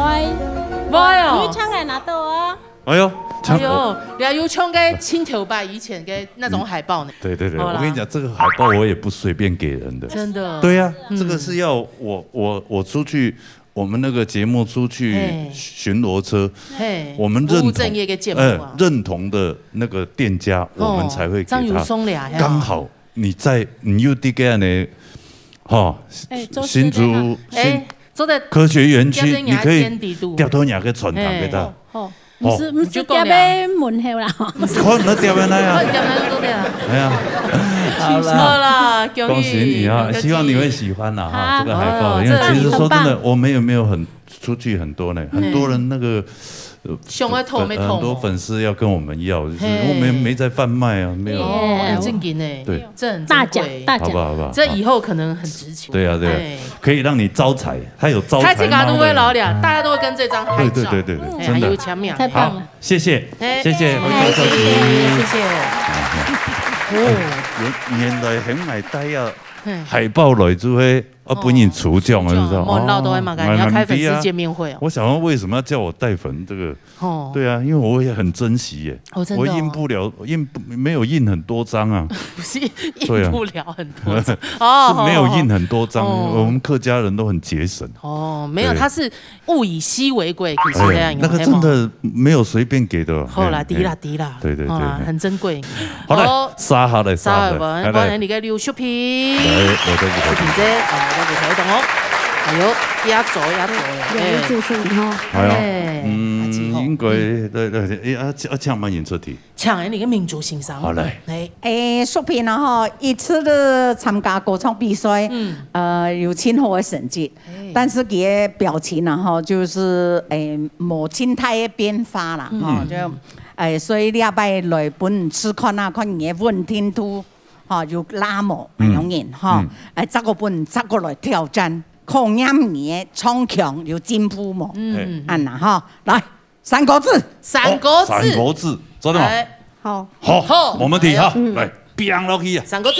会哦。你抢也拿到啊。哎呦，抢，哎呦，你还有抢个千头百以前个那种海报呢。对对对，好啦。我跟你讲，这个海报我也不随便给人的。真的。对呀，嗯。这个是要我，我，我出去，我们那个节目出去嘿。巡逻车，嘿，我们认同，不务正业个节目啊。嗯，认同的那个店家，我们才会给他。哦，这样有送礼啊，嘿。刚好 你在，你又在該呢，吼，哎，做事的哈。新竹，新，哎，做得科学园区，貼到你个店底肚。你可以貼到你个傳單給他。嘿。好，好。毋使，毋使貼在門口啦。可能貼在那啊。可能貼在那就對了。哎呀，好啦。好啦，恭喜，恭喜你啊，恭喜。希望你会喜欢啦，哈，好。这个海报，哦，因为其实说真的，这个很棒。我们也没有很 出去很多呢，嗯。很多人那个，呃，想要投没投哦。粉，很多粉丝要跟我们要，就是嘿。我们没在贩卖啊，没有。哦，哎，正经哎，对。这很珍贵。大奖，大奖。好不好，好不好？这以后可能很值钱。对啊，对啊，哎。可以让你招财，它有招财猫的。大家都会老了，大家都会跟这张拍照。对，对，对，对，对，哎，真的。还有簽名。太棒了。好，谢谢，哎，谢谢，哎，谢谢，谢谢。哦，原，原來很爱戴啊，嘿。海报来就会 啊，哦，分人抽獎啊，抽獎，你知道？無人摎到个嘛，哦，你要开粉丝见面会哦。我想说为什么要叫我带粉这个？哦。对啊，因为我也很珍惜耶。哦，真的哦。我印不了，印不，没有印很多张啊。不是，对啊。印不了很多张。哦，是没有印很多张，哦。我们客家人都很节省。哦，没有，对。他是物以稀为贵，其实这样有，哎，那个真的没有随便给的。好啦，嘿，抵啦，嘿。抵啦。对，对，好啦，对，嘿。很珍贵。好嘞，哦，沙好嘞，沙好嘞，沙好嘞，来，来。我来你个刘淑萍。来，来，来，来。淑萍姐，啊，来，来，来，哦。哎呦，压轴，压轴了，哎。有主持人哈。哎呦，哎，嗯，阿姊吼。应该，对，对，对，哎，啊，请，啊，请慢点出题。请你个民族先生。好嘞。哎。哎，淑萍啊吼，一直都参加歌唱比赛，嗯。呃，有真好个成绩。 哎。但是佢个表情啊，吼，就是，哎，無真大个變化啦，吼，嗯。就，哎，所以這擺來分你試看啊，看你个穩定度，吼，有拉無，嗯。恁樣，吼。嗯。哎，再過分，再過來挑戰，考驗你个唱腔有進步無？嗯。恁樣，吼，來，三個字。三個字。哦，三個字，做得嗎？哎。好。好，好。我们提哈，哎呦。来，biang落去啊。三個字。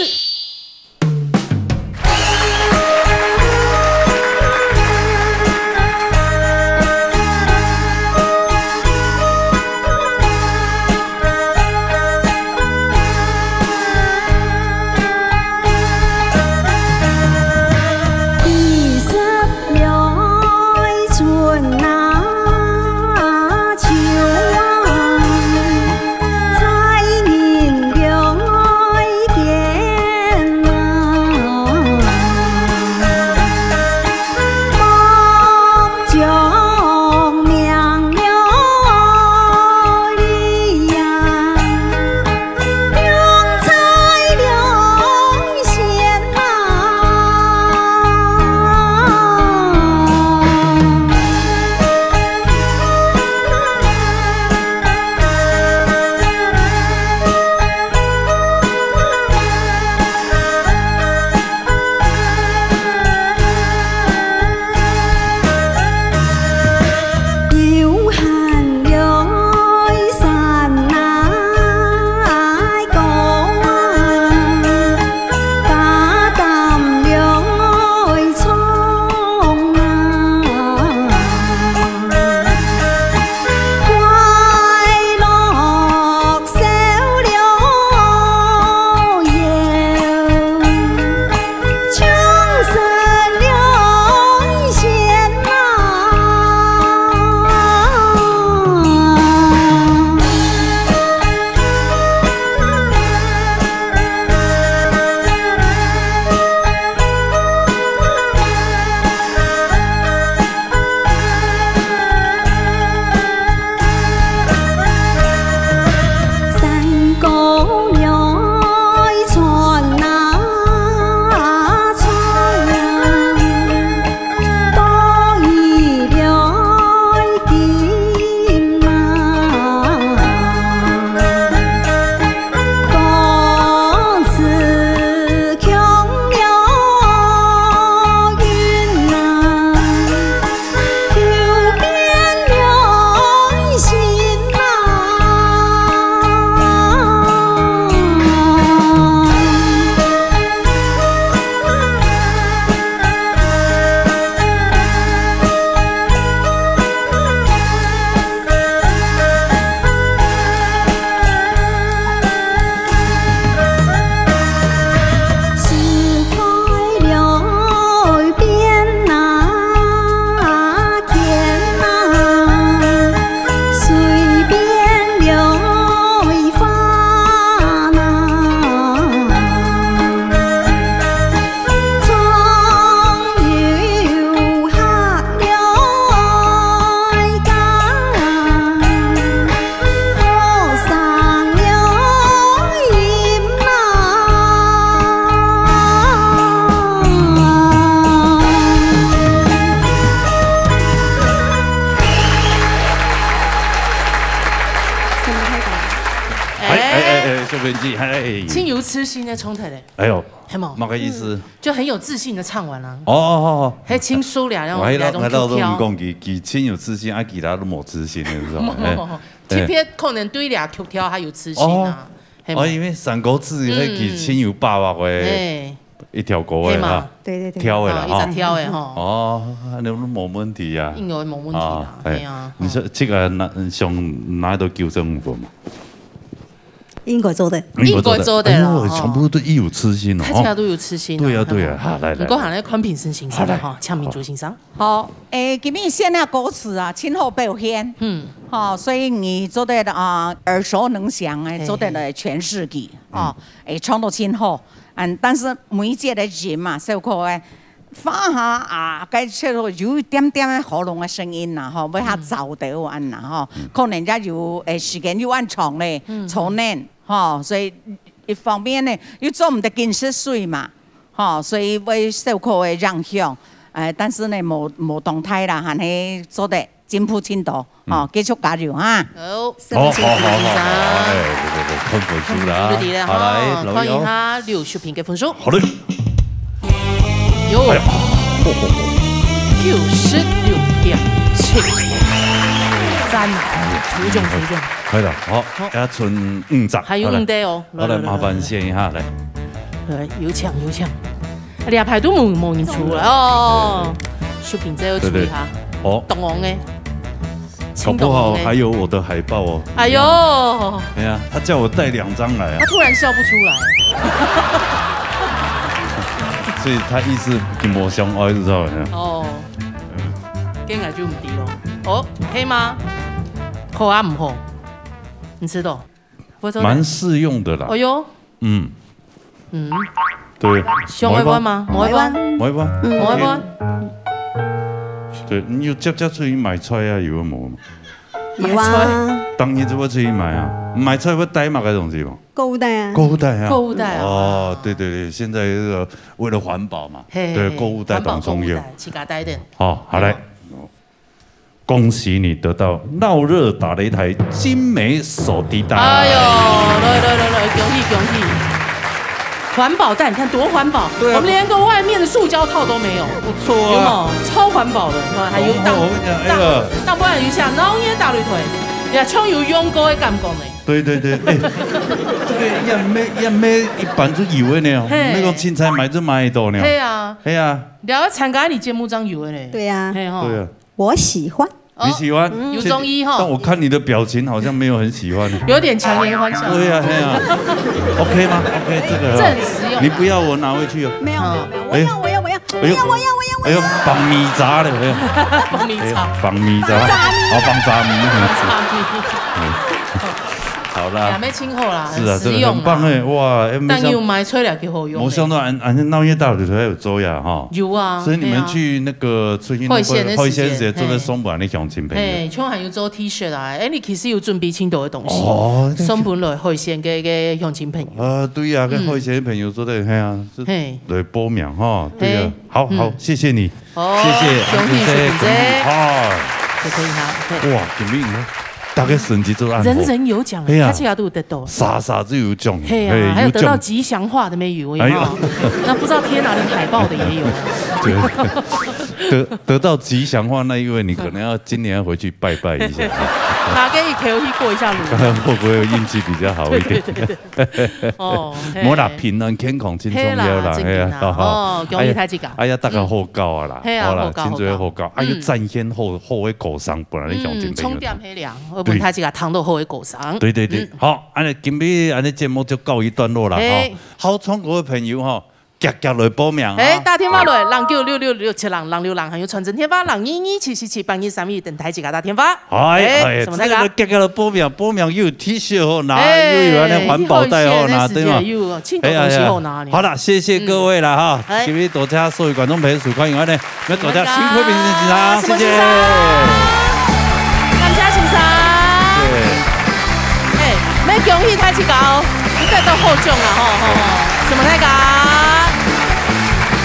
天氣，嘿。真有自信个唱出來。哎喲，係無？麼个意思？就很有自信地唱完了。哦，哦，哦。還真輸了，然後我還老，來東還老都毋講，佢，佢真有自信，啊，其他都無自信个，是吧？哎，特別可能對這曲調還有自信啊，哦。係無？哦，因為三國志，嗯。那佢真有把握个。哎。 一條歌个哈。係嘛？對，對，對。挑个啦，哦，一直挑个吼。哦，那無問題啊。應該無問題啦，啊，哎，係啊，你說這個拿，想拿到九十五分嘛？應該做得。應該做得啦，哎喲，吼。全部都一有自信哦。大家都有自信啊，對啊，對啊，係嘛？好，來，來。毋過還來看評審先生，好，來。吼，請明珠先生。好，誒，今日選个歌詞啊，真好表現。嗯。吼，所以你做得啊，耳熟能詳誒，嘿，做得來詮釋佢，嘿。哦，嗯。誒，唱到真好。 嗯，但是每一節个音嘛，小可个，發下啊，該切落有一點點个喉嚨个聲音啦，吼，會較燥到恁啦，吼，嗯。可能也有，誒，時間又恁長咧，嗯。坐等，吼，所以一方面呢，又做毋得緊食水嘛，吼，所以會小可个影響，誒，但是呢，無，無當大啦，還係做得 進步盡多，嗯。吼，繼續加油哈。好，好，好，好，好，哎，對，對，對，看分數啦。看分數就對了哈，好，來，老友。看一下劉淑萍个分數。好嘞。有。哎呀，嚯，嚯，嚯。九十六點七。讚，出眾，出眾。係啦，好，好。還賰五隻，還有五題哦。好，來，來，來，來。麻煩選一下，來。來，有請，有請。 哎呀，排都無，無人出了哦。秀萍這要注意哈，對，對。哦。懂王哎，搞不好還有我的海報哦。哎喲，哎呀，他叫我帶兩張來啊。他突然笑不出來。所以他意思跟我相愛，知道嗎？哦，跟我就毋知咯。哦，可以嗎？好啊，毋好？你知道？我做的。蠻適用的啦。哎喲，嗯。 嗯。對。想愛換嗎？無愛換？無愛換。無愛換。嗯。無愛換。對，你有接接出去買菜啊，有無？有啊。當日就會出去買啊，買菜會帶麼个東西無？購物袋啊。購物袋啊。購物袋啊。哦，對對對，現在這個為了環保嘛，嘿，對，購物袋當重要。環保購物袋，自家帶一點。好，好來。 恭喜你得到鬧熱打擂台精美手提袋。哎喲，來來來來，恭喜恭喜！環保袋，你看多環保，對啊。我們連個外面的塑膠套都沒有，不錯啊。有沒有？超環保的，你看還有大，哦，我跟你講，哎呀。大，大不然一下，然後也打擂台，呀，像有用過的感覺呢。對對對，哎，這個也沒，也沒一般就有的呢，嘿。那個青菜買就買得到呢。嘿啊。嘿啊。你要參加你節目上有的呢。對啊。嘿吼。對啊。 我喜歡。你喜歡？嗯。有中意吼。但我看你的表情好像沒有很喜歡。有點強顏歡笑。對呀，對呀。OK嗎？OK，這個哈。正實用。你不要，我拿回去哦。沒有，沒有，沒有，我要，我要，我要，哎呦，我要，我要，我要，我要。哎呦，放米渣了，哎呦。放米渣。哎呦，放米渣。哦，放渣米。放渣米。嗯。好啦。哎呀，沒聽好啦，是啊，很實用啦。真的很棒哎，哇，哎，沒想，但又買出來給好用的。沒想到俺，俺鬧熱打擂台還有做呀，哈。有啊，所以你們，嘿啊。去那個 出去那個海鮮的時間，海鮮節做得送分你鄉親朋友。嘿，像還有做T-shirt啊，哎，你其實有準備盡多的東西，哦，那個送分來海鮮个，个鄉親朋友。呃，對呀，跟海鮮朋友做得，嗯。嘿啊，是，嘿。來報名哈，對呀。嘿。好，好，嗯。謝謝你，好，謝謝，恭喜，謝謝，恭喜，恭喜。啊。就可以哈，嘿。哇，今日大家成績做得恁好。人人有獎，嘿啊。大家都有得到。啥啥都有獎，嘿啊，嘿，還有得到吉祥話的沒有，有沒有？哎呦。那不知道貼哪裡海報的也有啊。對。 得，得到吉祥話那一位，你可能要今年要回去拜拜一下。拿給你頭去過一下爐。看看會不會運氣比較好一點。對，對，對，對。哦，嘿。無啦，平安健康真重要啦，嘿啦，嘿啊，真緊啦。好，好。哦，恭喜大家。哎呀，哎呀，大家好搞啊啦，嗯。嘿啊，好啦，好搞，真主要好搞。好搞。哎呀，嗯。展現好，好的歌聲，本來你想準備有。嗯，重點係這樣，我本來自家聽到好的歌聲。對，對，對。嗯。好，恁樣今日恁樣節目就告一段落啦，嘿。哈。好唱歌的朋友哈， 遽遽來報名啊。哎，打電話來，零九六六六七零零六零，還有傳真電話，零二二七四七八二三一，等待自家打電話。哎，哎，哎，什麼大家？這個遽遽來報名，報名又有T恤好拿，哎，又有恁樣環保袋好拿，對嗎？又有海鮮的時間，又有盡多東西好拿呢。哎呀，哎呀。好啦，謝謝各位啦哈。嗯。哎。今日多謝所有觀眾朋友收看，另外呢，也多謝辛苦評審先生，謝謝。什麼先生？感謝先生。謝謝。哎，愛恭喜大自家哦。 你得到好獎啊，吼，吼，吼。什麼大家？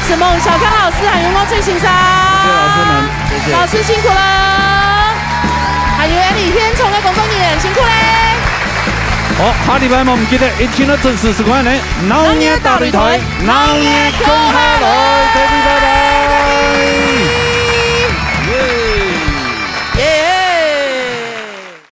什麼小康老師，還有我最先生。謝謝老師們，謝謝。老師辛苦了。還有恁樣現場的工作人員，辛苦嘞。好，下禮拜無毋記得一定要準時收看呢，鬧熱大擂台，鬧熱共下來，各位拜拜。